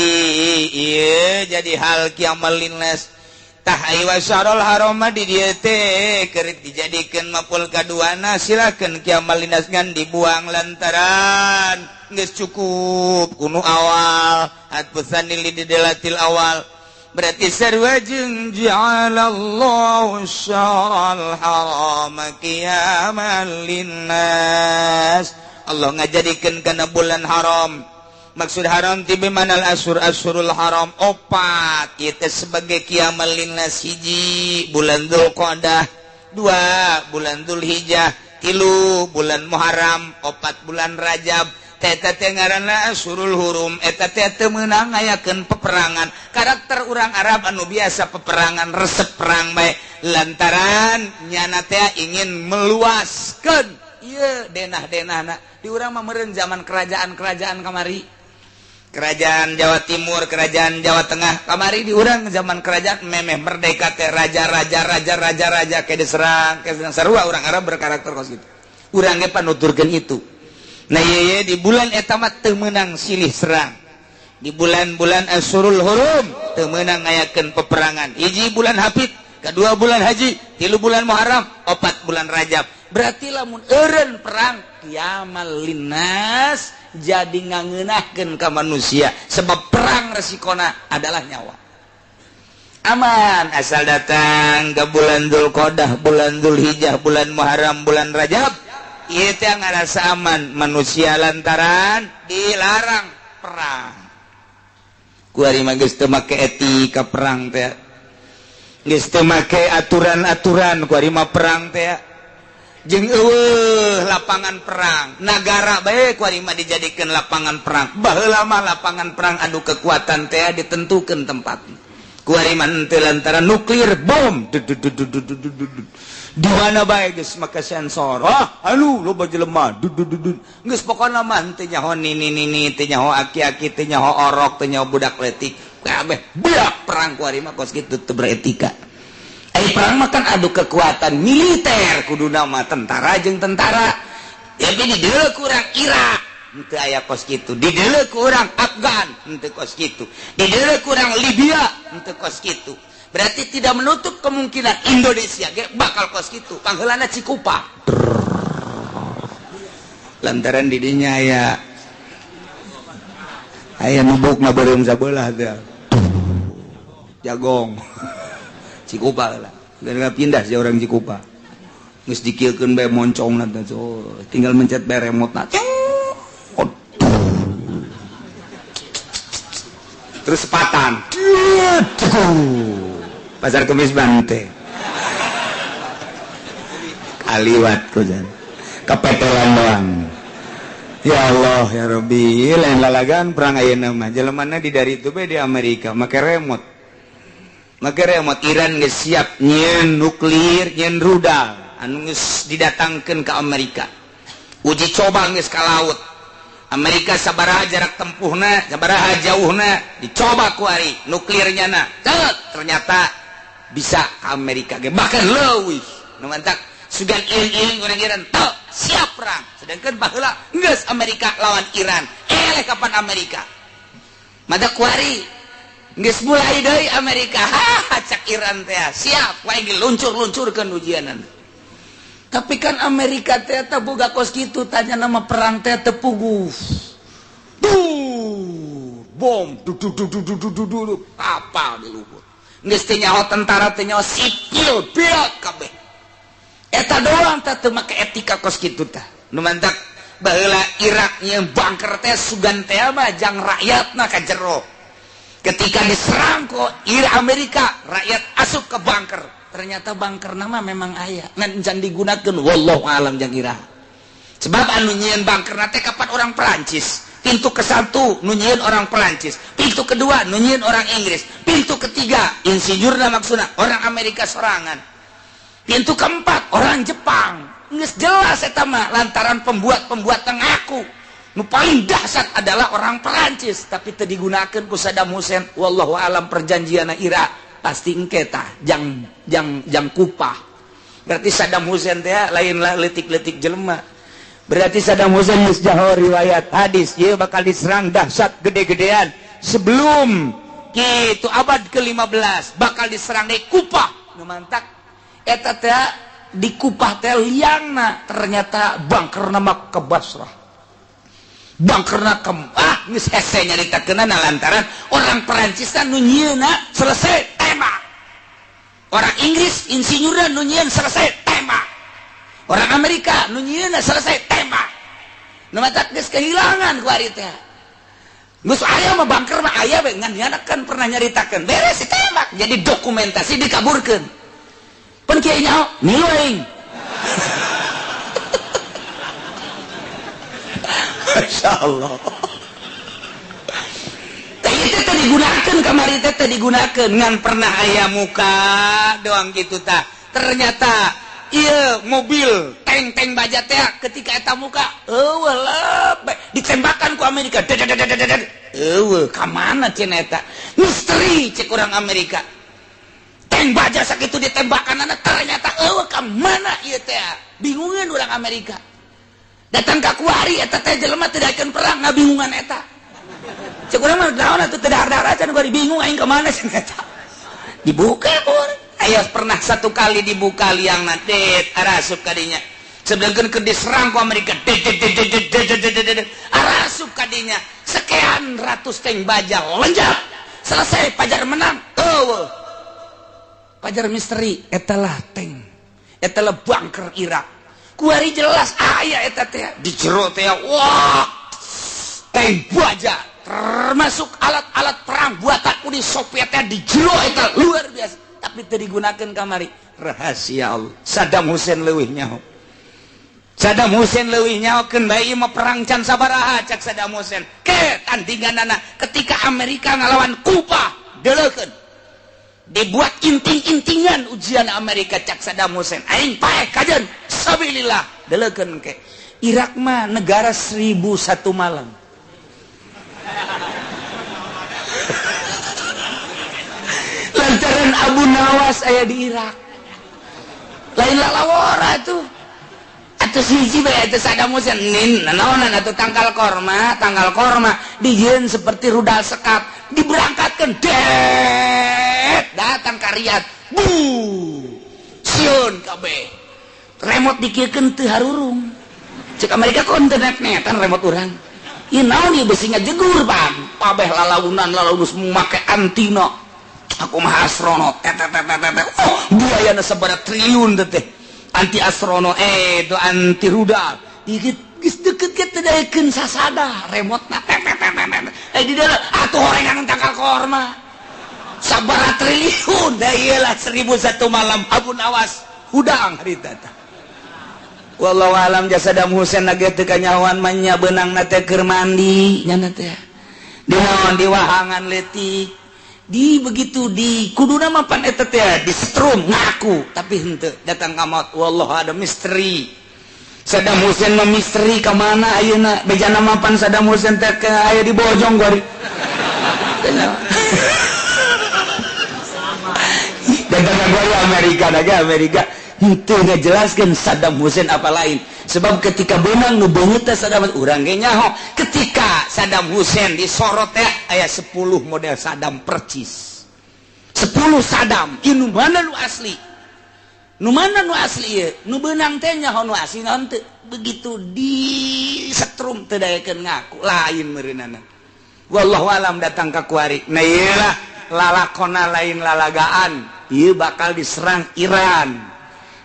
Speaker 1: ieu jadi hal qiyamal linnas. Tah ai wasyarul harama di dieu teh keur dijadikeun mapul kaduana silakeun qiyamal linnas ngan dibuang lantaran geus cukup kunu awal atpesan lidelatil awal. Berarti sarua jeung ja'alallahu syarul harama qiyamal linnas. Allah ngajadikeun kana bulan haram. Maksud haram ti bimanal asyur asyurul haram opat ieu teh sebagai qiyamal linnas hiji bulan Dzulqa'dah, dua bulan Dzulhijjah, tilu bulan Muharram, opat bulan Rajab. Eta teh ngaranna asyurul hurum. Eta teh teu meunang ngayakeun peperangan. Karakter urang Arab anu biasa peperangan resep perang bae lantaran nyana teh ingin meluaskeun ieu denah-denahna. Di urang mah meureun zaman kerajaan-kerajaan kamari. Kerajaan Jawa Timur, kerajaan Jawa Tengah kamari di urang zaman kerajaan memeh merdeka teh raja-raja raja-raja raja ke diserang, ke sarua urang Arab berkarakter kos kitu. Urang ge panuturkeun itu. Nah ye di bulan eta mah teu meunang silih serang. Di bulan-bulan Asyurul Hurum teu meunang ngayakeun peperangan. Hiji bulan Hafid, kedua bulan Haji, tilu bulan Muharram, opat bulan Rajab. Berarti lamun eureun perang Kiamal linnas jadi ngangeunahkeun ka manusia sebab perang resikona adalah nyawa. Aman asal datang ke bulan Dzulqa'dah, bulan Dzulhijjah, bulan Muharram, bulan Rajab, ieu teh ngarasa aman manusia lantaran dilarang perang. Kuari mah geus teu make etika perang teh. Geus teu make aturan-aturan kuari mah perang teh. Jeung eueuh lapangan perang, nagara bae kuari mah dijadikeun lapangan perang. Baheula mah lapangan perang anu kekuatan teh ditentukeun tempatna. Kuari mah henteu lantaran nuklir bom di mana bae geus make sensor. Ah, anu loba jelema geus pokona mah henteu nyaho nini-nini, teu nyaho aki-aki, teu nyaho orok, teu nyaho budak leutik. Kabeh budak perang kuari mah kos kitu teu beretika. Ai perang mah kan adu kekuatan militer kuduna mah tentara jeung tentara. Tapi di deuleu kurang Irak henteu aya kos kitu, di deuleu kurang Afgan henteu kos kitu, di deuleu kurang Libya henteu kos kitu. Berarti tidak menutup kemungkinan Indonesia ge bakal kos kitu. Pangheulana Cikupa. Lantaran di dinya aya aya nubukna beureum sabelah teh. Jagong. Cikupa lah. Gara-gara pindah si orang Cikupa. Geus dikieukeun bae moncongna teh. Tinggal mencet bae remote-na. Terus sepatan. Pasar Kemis Bante. Kaliwat ku jan. Kepetelan doang. Ya Allah ya Rabbi, lain lalagan perang ayeuna mah. Jelemana di dari itu bae di Amerika make remote. Make remote Iran geus siap nyieun nuklir, nyieun rudal anu geus didatangkeun ka Amerika. Uji coba geus ka laut. Amerika sabaraha jarak tempuhna, sabaraha jauhna, dicoba ku ari nuklirnya na. Ternyata bisa ke Amerika ge bahkan leuwih. Nu mantak sugan ieu-ieu urang Iran teu siap perang. Sedangkan baheula geus Amerika lawan Iran. Eleh kapan Amerika? Mata ku ari geus mulai deui Amerika. Ha cak Iran teh siap wae diluncur-luncurkeun ujianan. Tapi kan Amerika teh teu boga kos kitu tanya nama perang teh teu puguh. Duh, bom du du du du du du du kapal di luhur. Geus teu nyaho tentara teu nyaho sipil beak kabeh. Eta doang teh teu make etika kos kitu tah. Nu mantak baheula Irak nyieun bunker teh sugan teh mah jang rakyatna ka jero. Ketika diserang ku Amerika, rakyat asup ke bunker. Ternyata bunker nama memang aya ngan can digunakeun wallahu alam jang iraha. Sebab anu nyieun bunker teh kapan orang Perancis. Pintu ke-1 nu nyieun orang Perancis, pintu kedua nu nyieun orang Inggris, pintu ketiga insinyurna maksudna orang Amerika sorangan. Pintu keempat orang Jepang. Geus jelas eta mah lantaran pembuat-pembuat ngaku. Nu paling dahsyat adalah orang Perancis, tapi teu digunakeun ku Saddam Hussein. Wallahu alam perjanjianna Irak pasti engke tah jang jang jang kupah. Berarti Saddam Hussein teh lainlah leutik-leutik jelema. Berarti Saddam Hussein geus jaho riwayat hadis ieu bakal diserang dahsyat gede-gedean sebelum kitu abad ke-15 bakal diserang deui Kupah. Nu mantak eta teh di Kupah teh liangna ternyata bangkerna mah ke Basrah. Bangkerna ke geus hese nyaritakeunana lantaran orang Perancis nu nyieunna selesai tembak. Orang Inggris insinyurna nu nyieun selesai tembak. Orang Amerika nu nyieunna selesai tembak. Nu matak geus kehilangan ku ari teh. Geus aya mah bangker mah aya we ngan nyana kan pernah nyaritakeun beres ditembak jadi dokumentasi dikaburkeun. Pun kieu nyaho milu aing. Masya Allah. Itu teh digunakan kamari teh digunakan ngan pernah aya muka doang gitu tah. Ternyata iya mobil tank-tank baja teh ketika eta muka eueuh lebeh ditembakan ku Amerika. Eueuh ka mana cenah eta? Misteri cek urang Amerika. Tank baja sakitu ditembakanana ternyata eueuh ka mana ieu teh? Bingungeun urang Amerika. Datang ka kuari eta teh jelema teu daekeun perang ngabingungan eta. Cek urang mah naon atuh teu dahar-dahar acan kuari bingung aing ka mana cenah eta. Dibuka ku urang. Aya pernah satu kali dibuka liangna det arasup ka dinya. Sedangkan keur diserang ku Amerika arasup kadinya sekian ratus tank baja lenjap selesai Pajar menang. Oh, Pajar misteri etalah tank etalah bunker Irak kuari jelas aya eta teh di jero teh wah tank baja termasuk alat-alat perang buatan Uni Soviet teh di jero eta luar biasa tapi teu digunakeun kamari rahasia Allah. Saddam Hussein leuwih nyaho Saddam Hussein leuwih nyahokeun bae ieu mah perang can sabaraha cak Saddam Hussein ke tandinganana ketika Amerika ngalawan Kuba deuleukeun dibuat inting-intingan ujian Amerika cak Saddam Hussein aing paeh kajeun sabilillah deuleukeun ke Irak mah negara 1001 malam lantaran Abu Nawas aya di Irak lain lalawora tuh atuh siji bae eta Saddam Hussein nin nanaonan atuh tangkal korma dijieun seperti rudal sekat diberangkatkeun det datang ka Riyadh bu sieun kabeh remote dikiekeun teu harurung cek Amerika kon teu nek-netan remote urang ieu naon ieu besi ngajegur bang kabeh lalaunan lalaunus make antina aku mah astronot tet tet tet oh biayana sabaraha triliun teh anti astrono itu anti rudal dikit geus deket ge teu daekeun sasada remotna tet tet tet di dalam atuh horengan tangkal korma sabaraha triliun da ieu lah 1001 malam Abu Nawas hudang harita tah wallahu alam jasa Saddam Hussein ge teu kanyahoan mah nya beunangna teh keur mandi nya teh di naon di wahangan leutik di begitu di kuduna mah pan eta teh di setrum ngaku tapi henteu datang ka maut wallahu ada misteri Saddam Hussein mah misteri ka mana ayeuna bejana mah pan Saddam Hussein teh aya di Bojong gori datang ka gori Amerika da Amerika henteu ngajelaskeun Saddam Hussein apa lain sebab ketika beunang nu beungeut teh Saddam urang ge nyaho ketika Saddam Hussein disorot teh aya 10 model Saddam percis 10 Saddam ieu nu mana nu asli nu mana nu asli ieu nu beunang teh nyaho nu asli naon teu begitu disetrum teu daekeun ngaku lain meureunana wallahu alam datang ka kuari nah ieu lah lalakona lain lalagaan ieu bakal diserang Iran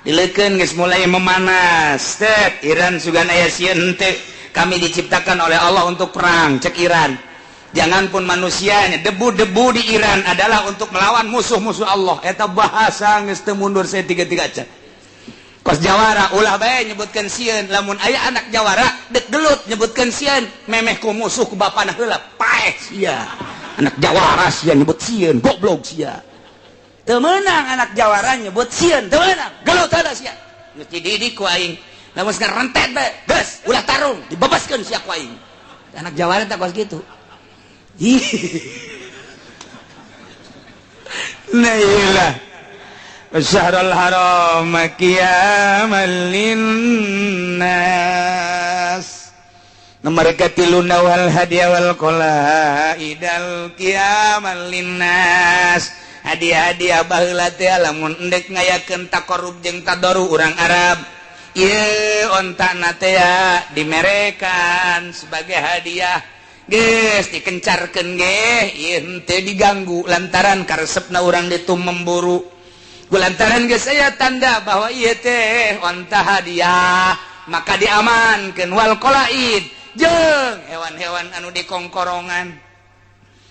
Speaker 1: dileukeun geus mulai memanas tet Iran sugan aya sieun henteu kami diciptakan oleh Allah untuk perang cek Iran jangan pun manusianya debu-debu di Iran adalah untuk melawan musuh-musuh Allah eta bahasa geus teu mundur saya tiga-tiga acan kos jawara ulah bae nyebutkeun sieun lamun aya anak jawara dek gelut nyebutkeun sieun memeh ku musuh ku bapana heula paeh sia anak jawara sia nyebut sieun goblok sia teu meunang anak jawara nyebut sieun teu meunang gelut heula sia geus dididik ku aing lamun ngarentet bae geus ulah tarung dibebaskeun sia ku aing anak jawara teh kos kitu nah iyalah syahrul haram qiyaman linnas nomor katiluna wal hadiya wal qalaidal qiyaman linnas hadiah-hadiah baheula teh lamun endek ngayakeun taqarrub jeung tadaru urang Arab ieu ontana teh dimerekan sebagai hadiah geus dikencarkeun ge ieu henteu diganggu lantaran karesepna urang ditu memburu lantaran geus aya tanda bahwa ieu teh onta hadiah maka diamankeun wal qalaid jeung hewan-hewan anu dikongkorongan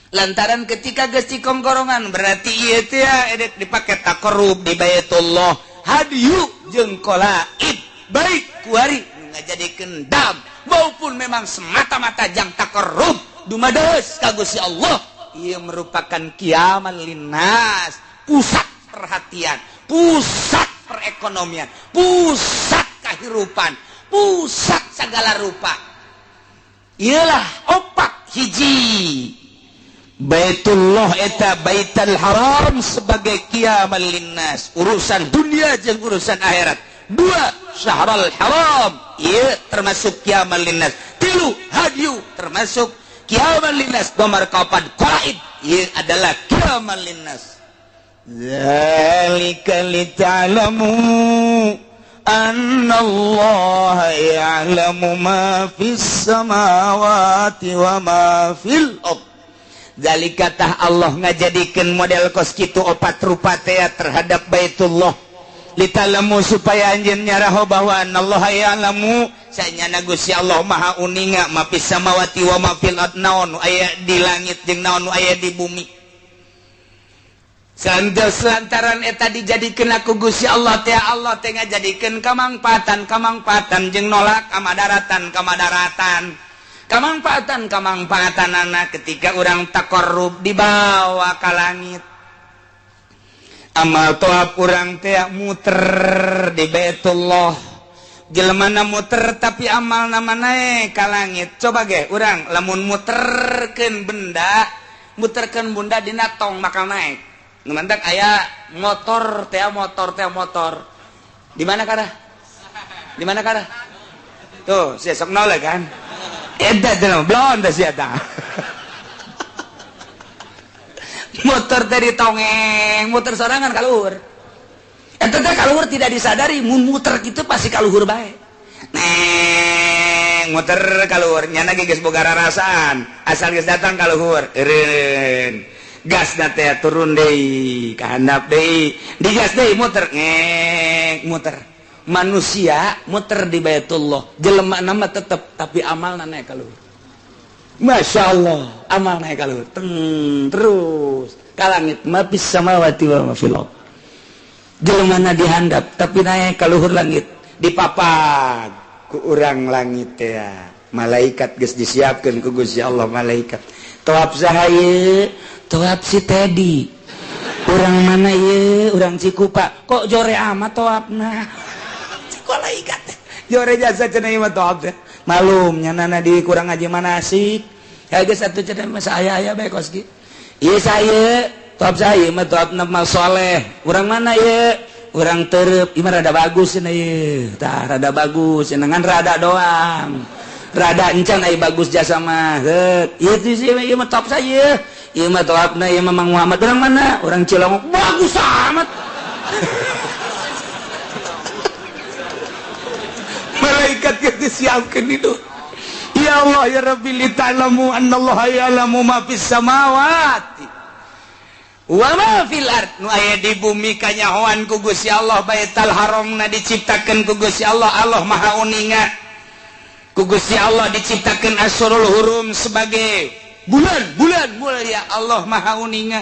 Speaker 1: lantaran ketika geus dikongkorongan berarti ieu teh edek dipake taqarrub di Baitullah hadiyu jeung qalaid baik kuari ngajadikeun dam maupun memang semata-mata jang taqarrub dumadeus ka Gusti Allah ieu merupakan kiaman linnas pusat perhatian pusat perekonomian pusat kehidupan pusat segala rupa iyalah opat hiji Baitullah eta Baitul Haram sebagai kiaman linnas urusan dunia jeung urusan akhirat dua syahrul haram ieu termasuk kiaman linnas tilu hadyu termasuk kiaman linnas nomor kaopat qalaid ieu adalah kiaman linnas zalika lita'lamu
Speaker 2: annallaha ya'lamu ma fis samawati wa ma fil ard. Zalika tah Allah ngajadikeun model kos kitu opat rupa teh terhadap Baitullah. Litalamu supaya anjeun nyaraho bahwa annallaha ya'lamu sanyana Gusti Allah Maha uninga ma fis samawati wa ma fil ard, naon aya di langit jeung naon aya di bumi. Lantaran eta dijadikeun ku Gusti Allah teh, Allah teh ngajadikeun kamangpaatan jeung nolak kamadaratan kamangpaatan kamangpaatanana ketika urang taqarrub dibawa ka langit. Amal toab urang teh muter di Baitullah, jelemana muter tapi amalna mah naek ka langit. Coba ge urang lamun muterkeun benda, muterkeun benda dina tong bakal naek. Nu mantak aya motor teh, motor teh, motor. Di mana karah? Di mana karah? Tuh, sia sok noleh kan. Eta teh blon teh sia tah. Motor teh ditongeng, muter sorangan kaluhur. Eta teh kaluhur tidak disadari, mun muter kitu pasti kaluhur bae. Neng, muter kaluhur, nyana ge geus boga rarasaan, asal geus datang kaluhur, eureun. Gas na teh turun deui, ka handap deui, digas deui muter, ngek, muter. Manusia muter di Baitullah, jelema nama tetep tapi amalna naik ka luhur. Masya Allah, amal naik ka luhur. Terus ka langit, ma fis samawati wa ma fil ard. Jelemana dihandap tapi naik ka luhur langit, dipapag ku urang langit teh. Malaikat geus disiapkeun ku Gusti Allah malaikat. Toap saha ieu? Toap si Teddy. Urang mana ieu? Urang Cikupa. Kok jore amat toapna? Malaikat jore jasa cenah ieu mah toap teh. Malum nyanana di kurang ngaji manasik. Ya geus atuh cenah mah aya-aya bae kos ki. Ieu saya, toap saya mah toapna mal soleh. Urang mana ieu? Urang Terep. Ieu mah rada bagus cenah ieu. Tah rada bagus cenah ngan rada doang. Rada encan aya bagus jasa mah. Heut. Ieu teh ieu mah toap saya. Ieu mah toapna ieu mah Mang Muhammad. Urang mana? Urang Cilongok. Bagus amat. Malaikat yang disiapkan itu. Ya Allah ya Rabbi, li ta'lamu annallaha ya'lamu ma fis samawati wa ma fil ard. Nu aya di bumi kanyahoan ku Gusti Allah, Baitul Haramna diciptakeun ku Gusti Allah, Allah Maha uninga. Ku Gusti Allah diciptakeun Asyurul Hurum sebagai bulan-bulan mulia, Allah Maha uninga.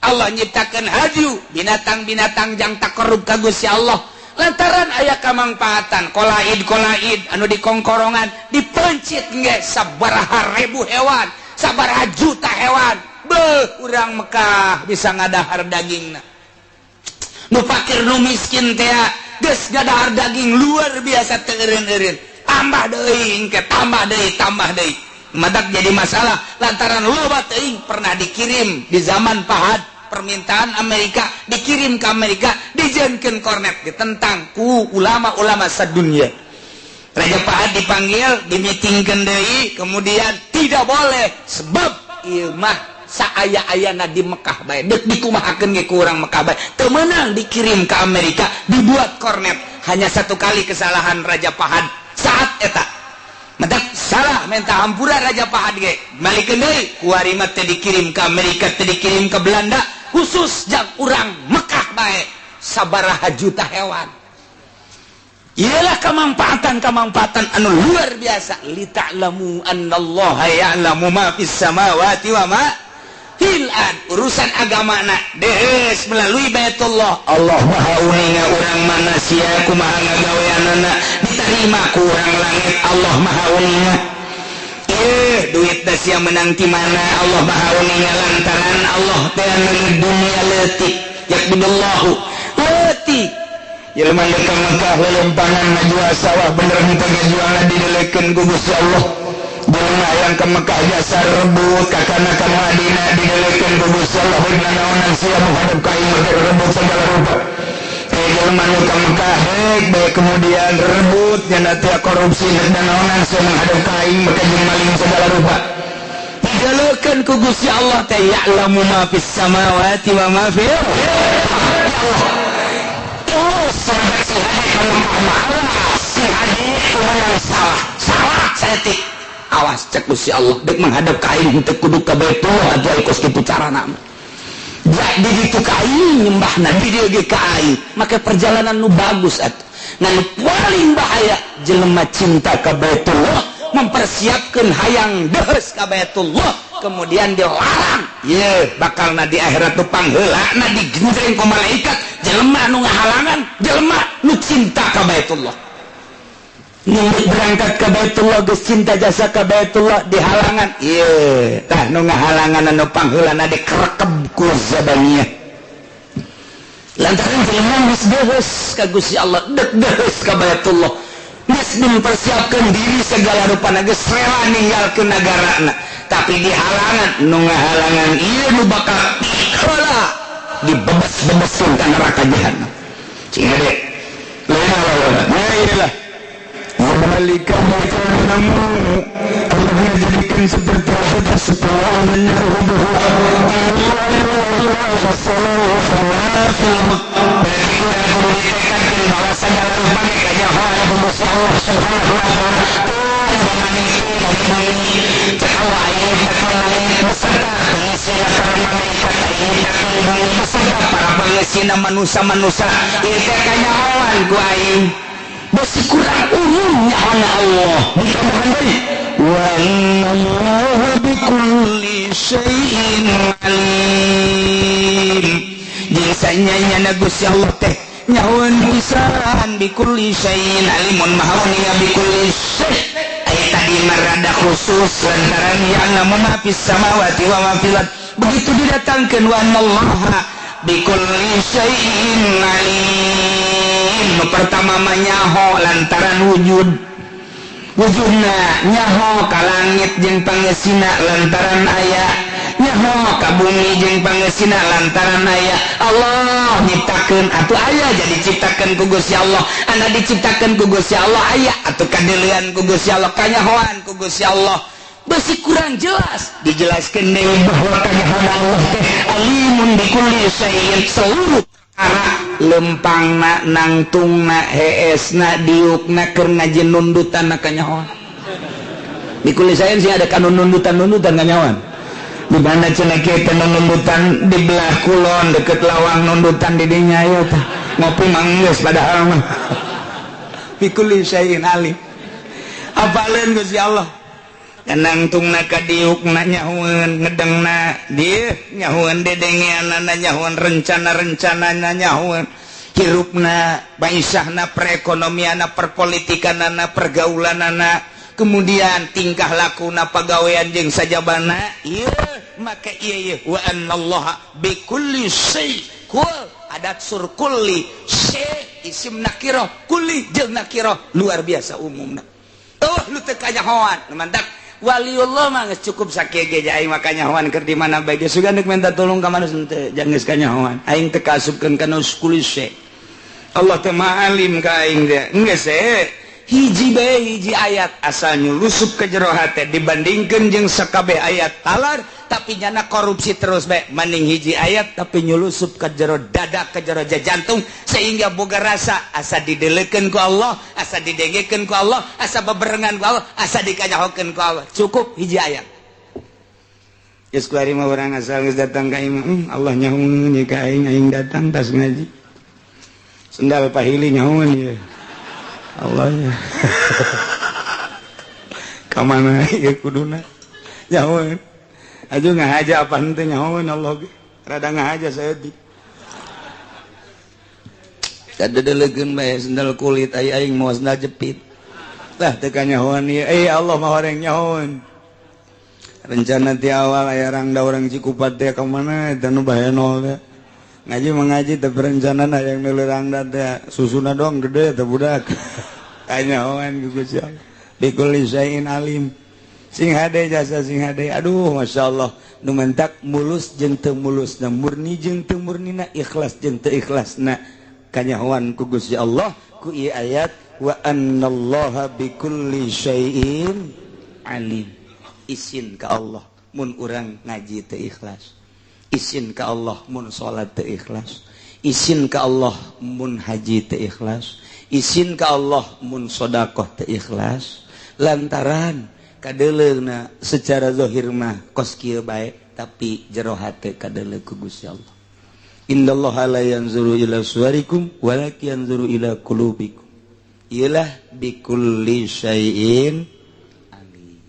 Speaker 2: Allah nyiptakeun haju binatang-binatang jang taqarrub ka Gusti Allah. Lantaran aya kamangpaatan kolaid-kolaid anu dikongkorongan dipencit nge sabaraha ribu hewan, sabaraha juta hewan. Beuh, urang Mekah bisa ngadahar dagingna. Nu fakir nu miskin teh geus ngadahar daging luar biasa teu eureun-eureun. Tambah deui engke, tambah deui, tambah deui. Madak jadi masalah lantaran loba teuing pernah dikirim di zaman Fahad. Permintaan Amerika dikirim ke Amerika, dijieunkeun kornet ditentang ku ulama-ulama sadunia. Raja Fahad dipanggil, dimitingkeun deui, kemudian tidak boleh sebab ieu mah saaya-ayana di Mekah bae. Deuk dikumahakeun ge ku urang Mekah bae. Teu meunang dikirim ke Amerika, dibuat kornet. Hanya satu kali kesalahan Raja Fahad saat eta. Mentak salah minta hampura Raja Fahad ge. Balikeun deui kuari mah teh dikirim ke Amerika, teh dikirim ke Belanda, khusus jang urang Mekah bae sabaraha juta hewan. Ialah kemangpaatan-kemangpaatan anu luar biasa. Li ta'lamu annallaha ya'lamu ma fis samawati wa ma fil ard. Urusan agama na dees melalui Baitullah. Allah Maha uninga urang mana sia kumaha ngagaweanana diterima ku urang langit. Allah Maha uninga. Duit sia menang ti mana Allah Maha uninga lantaran Allah teh dunia leutik. Yakbidallahu leutik. Jelema nu ka Mekah lelempangan ngajual sawah bener henteu ngajualna didelekeun ku Gusti Allah. Jelema yang ke Mekah jasa rebut kakana ka Madinah didelekeun ku Gusti Allah. Nanaonan sia menghadap ka ieu rebut segala rupa. Jelema nu ka Mekah hek bae kemudian rebut nyana teh korupsi nanaonan sia menghadap ka aing maka jeung maling segala rupa. Didelekeun ku Gusti Allah teh ya'lamu ma fis samawati wa ma fil ardh.
Speaker 1: Sing hade ka Mekah mah awas, sing hade kumaha salah. Salah saeutik. Awas cek Gusti Allah dek menghadap ka aing henteu kudu ka Baitullah atuh kos kitu carana mah. Di ditu ka aing nyembahna di dieu ge ka aing. Maka perjalanan nu bagus atuh. Ngan paling bahaya jelema cinta ka Baitullah mempersiapkan hayang deheus ka Baitullah kemudian dilarang ye bakalna di akhirat tu pangheulana digenjreng ku malaikat jelema nu ngahalangan jelema nu cinta ka Baitullah nu berangkat ka Baitullah geus cinta jasa ka Baitullah dihalangan ye tah nu ngahalangan anu pangheulana dikerekeb ku zabaniyah lantaran jelema geus deheus ka Gusti Allah dek deheus ka Baitullah geus mempersiapkan diri segala rupana geus rela ninggalkeun nagarana tapi dihalangan nu ngahalangan ieu nu bakal heula dibebes-bebesin ka neraka jahanam cing hade la
Speaker 2: Malika namu Allah jadikan seperti apa supaya
Speaker 1: para pengesina manusia-manusia ieu teh kanyahoan ku aing besi kurang umumnya hanya Allah ditambahan deui
Speaker 2: wa innallaha bikulli syai'in
Speaker 1: alim jeung sanyanya Gusti Allah teh nyahoeun pisan bikulli syai'in alimun maha uninga bikulli syai' aya tadi marada khusus lantaran ya'lamu ma fis samawati wa ma fil ard begitu didatangkeun wa annallaha bikulli syai'in alim. Pertama manyaho lantaran wujud wujudna nyaho ka langit jeung pangesina lantaran aya nyaho ka bumi jeung pangesina lantaran aya Allah nyiptakeun atuh aya jadi ciptakeun ku Gusti Allah anu diciptakeun ku Gusti Allah aya atuh kadeulean ku Gusti Allah kanyahoan ku Gusti Allah besi kurang jelas dijelaskeun deui bahwa kanyahoan Allah teh alimun bikulli syai'in seluruh perkara lempangna nangtungna heesna diukna keur ngaji nundutan kanyahoan bikulli syai'in sih ada kanun nundutan-nundutan kanyahoan di mana cenah kieu teh nundutan di belah kulon deket lawang nundutan di dinya ieu teh ngopi manggeus padahal mah bikulli syai'in alim apaleun Gusti Allah nangtungna ka diukna nyahueun ngedengna dieu nyahueun dedengeanana nyahueun rencana-rencanana nyahueun hirupna baisahna perekonomianna perpolitikanana pergaulanana kemudian tingkah lakuna pagawean jeung sajabana ieu maka ieu wa annallaha bikulli syai' kul adat sur kulli syai' isim nakirah kulli jeung nakirah luar biasa umumna oh lu teu kanyahoan mantak waliullah mah geus cukup sakieu ge aing mah kanyahoan keur di mana bae geus sugan deuk minta tolong ka manusia teu jangan geus kanyahoan aing teu kaasupkeun kana kulli syai' Allah teh maha alim ka aing teh geus hiji bae hiji ayat asal nyulusup ke jero hate dibandingkeun jeung sakabeh ayat talar tapi nyana korupsi terus bae mending hiji ayat tapi nyulusup ke jero dada ke jero jantung sehingga boga rasa asa didelekeun ku Allah asa didengekeun ku Allah asa beberengan ku Allah asa dikanyahokeun ku Allah cukup hiji ayat geus kuari mah urang asal geus datang ka imah Allah nyahoeun ye ka aing aing datang tas ngaji sendal pahili nyahoeun ye Allah ya ka mana ieu kuduna nyahoeun aju ngahaja apa henteu nyahoeun Allah ge rada ngahaja saeutik kadedelegeun bae sendal kulit aya aing moal sendal jepit lah teu kanyahoan ieu Allah mah horeng nyahoeun rencana ti awal aya rangda urang Cikupat teh ka mana eta nu bahenol teh ngaji mengaji teh perencanaan hayang meuli rangda teh susuna doang gede teh budak kanyahoan ku Gusti Allah bikulli syai'in alim sing hade jasa sing hade aduh masyaallah nu mentak mulus jeung teu mulusna murni jeung teu murnina ikhlas jeung teu ikhlasna kanyahoan ku Gusti Allah ku ieu ayat wa annallaha bikulli syai'in alim isin ka Allah mun urang ngaji teu ikhlas isin ka Allah mun salat teu ikhlas isin ka Allah mun haji teu ikhlas Isin ka Allah mun sedekah teu ikhlas lantaran kadeleuna secara zahir mah kos kieu bae tapi jero hate kadeuleu ku Gusti Allah. Innallaha la yanzuru ila suwarikum walakin yanzuru ila qulubikum. Ialah bikulli syai'in alim.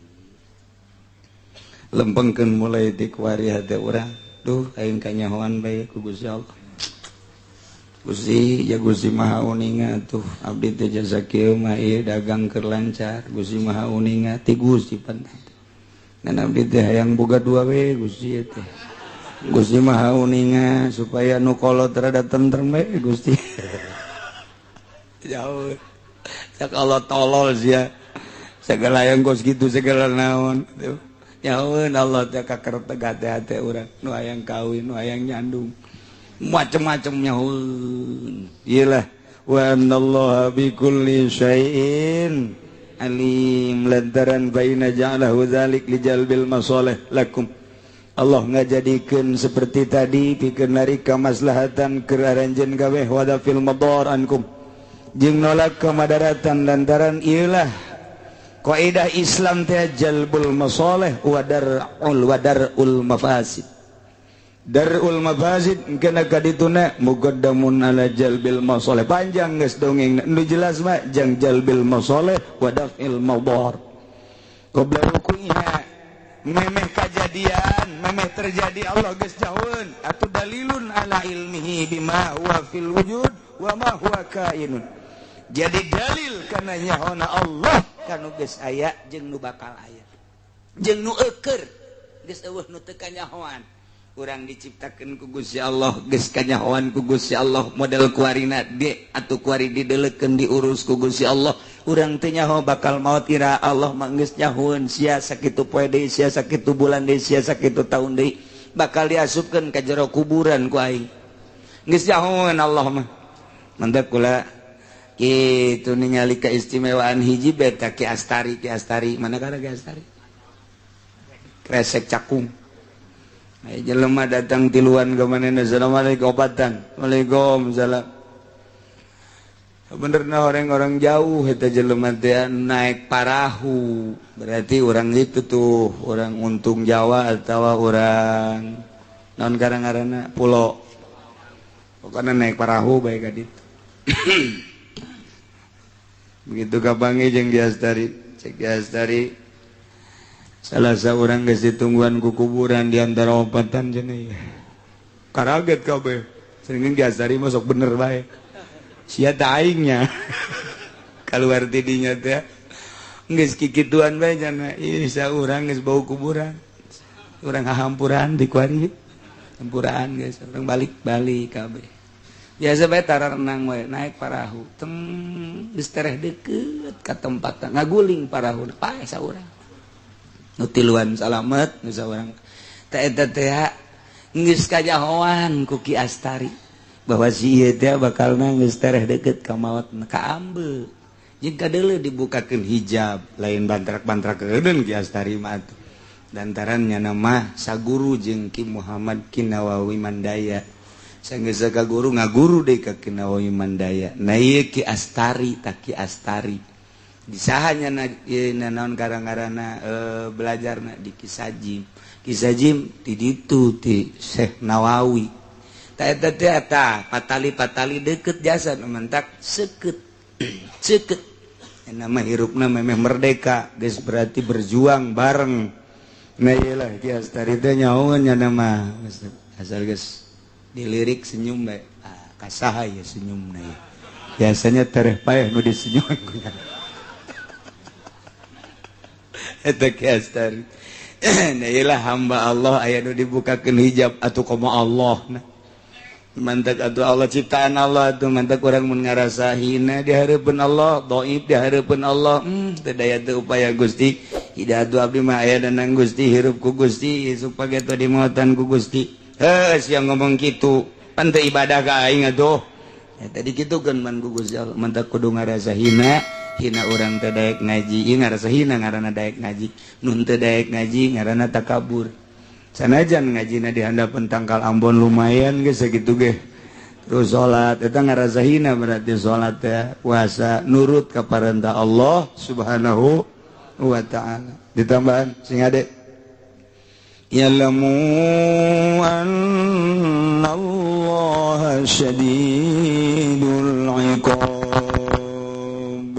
Speaker 1: Lempengkeun mulai ti kuari hate urang. Duh aing kanyahoan bae ku Gusti Allah. Gusti ya Gusti Maha Uninga tuh abdi teh jasa kieu mah ieu dagang keur lancar Gusti Maha Uninga ti Gusti pan. Ngan abdi teh hayang boga dua we Gusti teh. Gusti Maha Uninga supaya nu kolot rada tentrem we Gusti. Jauh. Cak Allah tolol sia. Segala yang kos kitu segala naon tuh. Nyaun Allah teh kaker tegat hate urang nu hayang kawin nu hayang nyandung. Macem-macem nyaun. Iyalah wa annallaha bikulli syai'in alim lantaran baina ja'alahu dzalik lijalbil masalih lakum. Allah ngajadikeun seperti tadi pikeun narik kamaslahatan keur aranjeun gawe wa fil madar ankum jeung nolak kamadaratan lantaran iyalah kaidah Islam teh jalbul masalih wa dar'ul mafasid. Darul mafasid kena kadituna muqaddamun ala jalbil masalih. Panjang geus dongeng nu jelas mah jang jalbil masalih wa daf'il madar. Qabla wuqu'iha memeh kajadian memeh terjadi Allah geus jauheun atuh dalilun ala ilmihi bima huwa fil wujud wa ma huwa kainun. Jadi dalil kana nyahona Allah kanu geus aya jeung nu bakal aya jeung nu eueur geus eueuh nu teu kanyahoan. Urang diciptakeun ku Gusti Allah geus kanyahoan ku Gusti Allah model kuarina de atuh kuari dideleukeun diurus ku Gusti Allah. Urang teu nyaho bakal maot ira Allah mah geus nyahoeun sia sakitu poe deui sia sakitu bulan deui sia sakitu taun deui bakal diasupkeun ka jero kuburan ku aing. Geus nyahoeun Allah mah. Mantap kula kitu ningali keistimewaan hiji beta Ki Astari. Ki Astari mana kana Ki Astari? Kresek cakung. Ay jelema datang tiluan ke manehna assalamualaikum obatan. Waalaikumsalam. Benerna orang-orang jauh eta jelema teh naik parahu. Berarti orang itu tuh orang untung Jawa atau orang naon karang-karana pulo. Pokokna naik parahu bae ka ditu. Begitu kapanggih jeung Ki Astari, cek Ki Astari salah seorang geus ditungguan ku kuburan di antara opatan cenah. Karaget kabeh. Sering Ki Astari mah sok bener bae. Sia teh aingnya. Kaluar ti dinya teh geus kikituan bae cenah. Ieu saurang geus bau kuburan. Urang hahampuran di kuari. Hampuran geus urang balik-balik kabeh. Biasa bae tara renang we naik parahu. Teng geus tereh deukeut ka tempat ngaguling parahu paeh saurang. Nu tiluan salamet nu saurang teh eta teh geus kajahoan ku Ki Astari bahwa si ieu teh bakalna geus tereh deukeut ka maot ka ambe jeung kadeuleu dibukakeun hijab lain bantrak-bantrak keudeun Ki Astari mah atuh lantaran nya mah saguru jeung Ki Muhammad Ki Nawawi Mandaya sanggeus ka guru ngaguru deui ka Ki Nawawi Mandaya. Nah ieu Ki Astari tah Ki Astari disahanya na naon karang-karana belajarna di Kisajim. Kisajim di ditu ti Syekh Nawawi. Ta eta teh eta patali-patali deukeut jasa nu mentak seukeut. Seukeut. Nama hirupna memeh merdeka geus berarti berjuang bareng. Nah ieu lah Ki Astari teh nyahoeun nya mah asal geus dilirik senyum bae. Ah kasaha ye senyumna ye. Biasanya tereh paeh nu disenyuman ku nya. Eta Ki Astari. Nah ieu hamba Allah aya nu dibukakeun hijab atuh komo Allah nah. Mantak atuh Allah ciptaan Allah atuh mantak urang mun ngarasa hina di hareupeun Allah, dhaif di hareupeun Allah, teu daya teu upaya Gusti. Hidayah atuh abdi mah aya danang Gusti, hirup ku Gusti, isuk page teh dimautan ku Gusti. Heuh sia ngomong kitu, pan teu ibadah ka aing atuh. Ya tadi kitukeun man ku Gusti Allah, mantak kudu ngarasa hina. Hina urang teu daek ngaji, ieu ngarasa hina ngaranna daek ngaji. Nun teu daek ngaji ngaranna takabur. Sanajan ngajina di handapeun tangkal Ambon lumayan geus sakitu ge.
Speaker 2: Terus salat eta ngarasa hina berarti salat teh puasa nurut ka parentah Allah Subhanahu wa ta'ala. Ditambahan sing ade ya'lamu anna Allah syadidul iqab.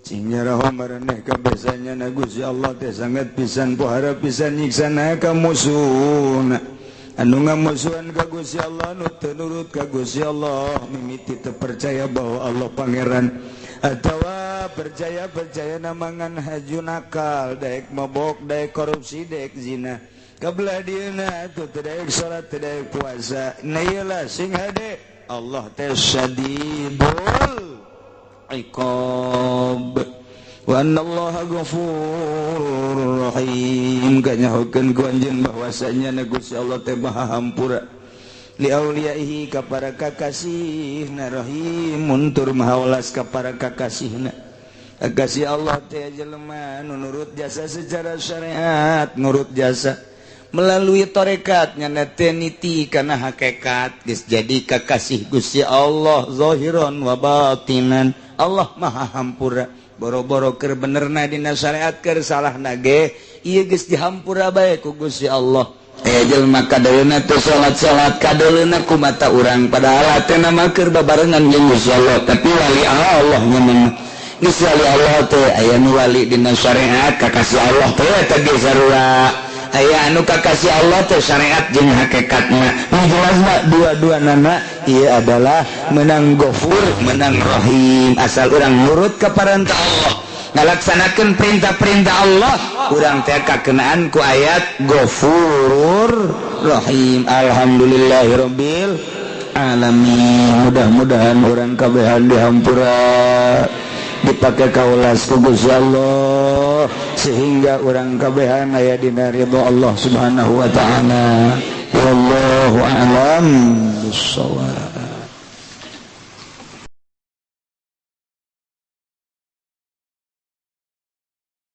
Speaker 2: Sing nyaraho maraneh kabesanya na Gusti Allah teh sangat pisan pohara pisan nyiksana ka musuhna. Anu ngamusuhan ka Gusti Allah nu teu nurut ka Gusti Allah mimiti teu percaya bahwa Allah pangeran atawa percaya-percaya namangan haju nakal daek mabok daek korupsi daek zina kabelah dieuna atuh teu daek salat teu daek puasa na ieu lah sing hade Allah teh syadidul iqab wa anna Allah ghafurur rahim. Kanyahokeun ku anjeun bahwasanya na Gusti Allah teh Maha Hampura li auliyaihi ka para kakasihna rahimun tur maha welas ka para kakasihna. Kakasih Allah teh jelema nu nurut jasa secara syariat, nurut jasa melalui tarekat nyana teh niti kana hakikat geus jadi kakasih Gusti Allah zahiran wa batinan. Allah Maha Hampura. Boro-boro keur benerna dina syariat keur salahna ge ieu geus dihampura bae ku Gusti Allah. Aya jelema kadeuleuna teu salat-salat kadeuleuna ku mata urang padahal hatena mah keur babarengan jeung Gusti Allah tapi wali Allah nyeun geus wali Allah teh aya nu wali dina syariat kakasih Allah teh eta ge sarua aya anu kakasih Allah teh syariat jeung hakikatna nu jelasna dua-duanana ieu adalah menang Ghafur menang Rahim asal urang nurut ka parentah Allah ngalaksanakeun perintah-perintah Allah urang teh kakenaan ku ayat Ghafurur Rahim. Alhamdulillahirabbil alamin. Mudah-mudahan urang kabehan dihampura dipakai kaulas ku Gusti Allah sehingga urang kabehan aya dina ridho Allah Subhanahu wa ta'ala. Wallahu a'lam bissawab.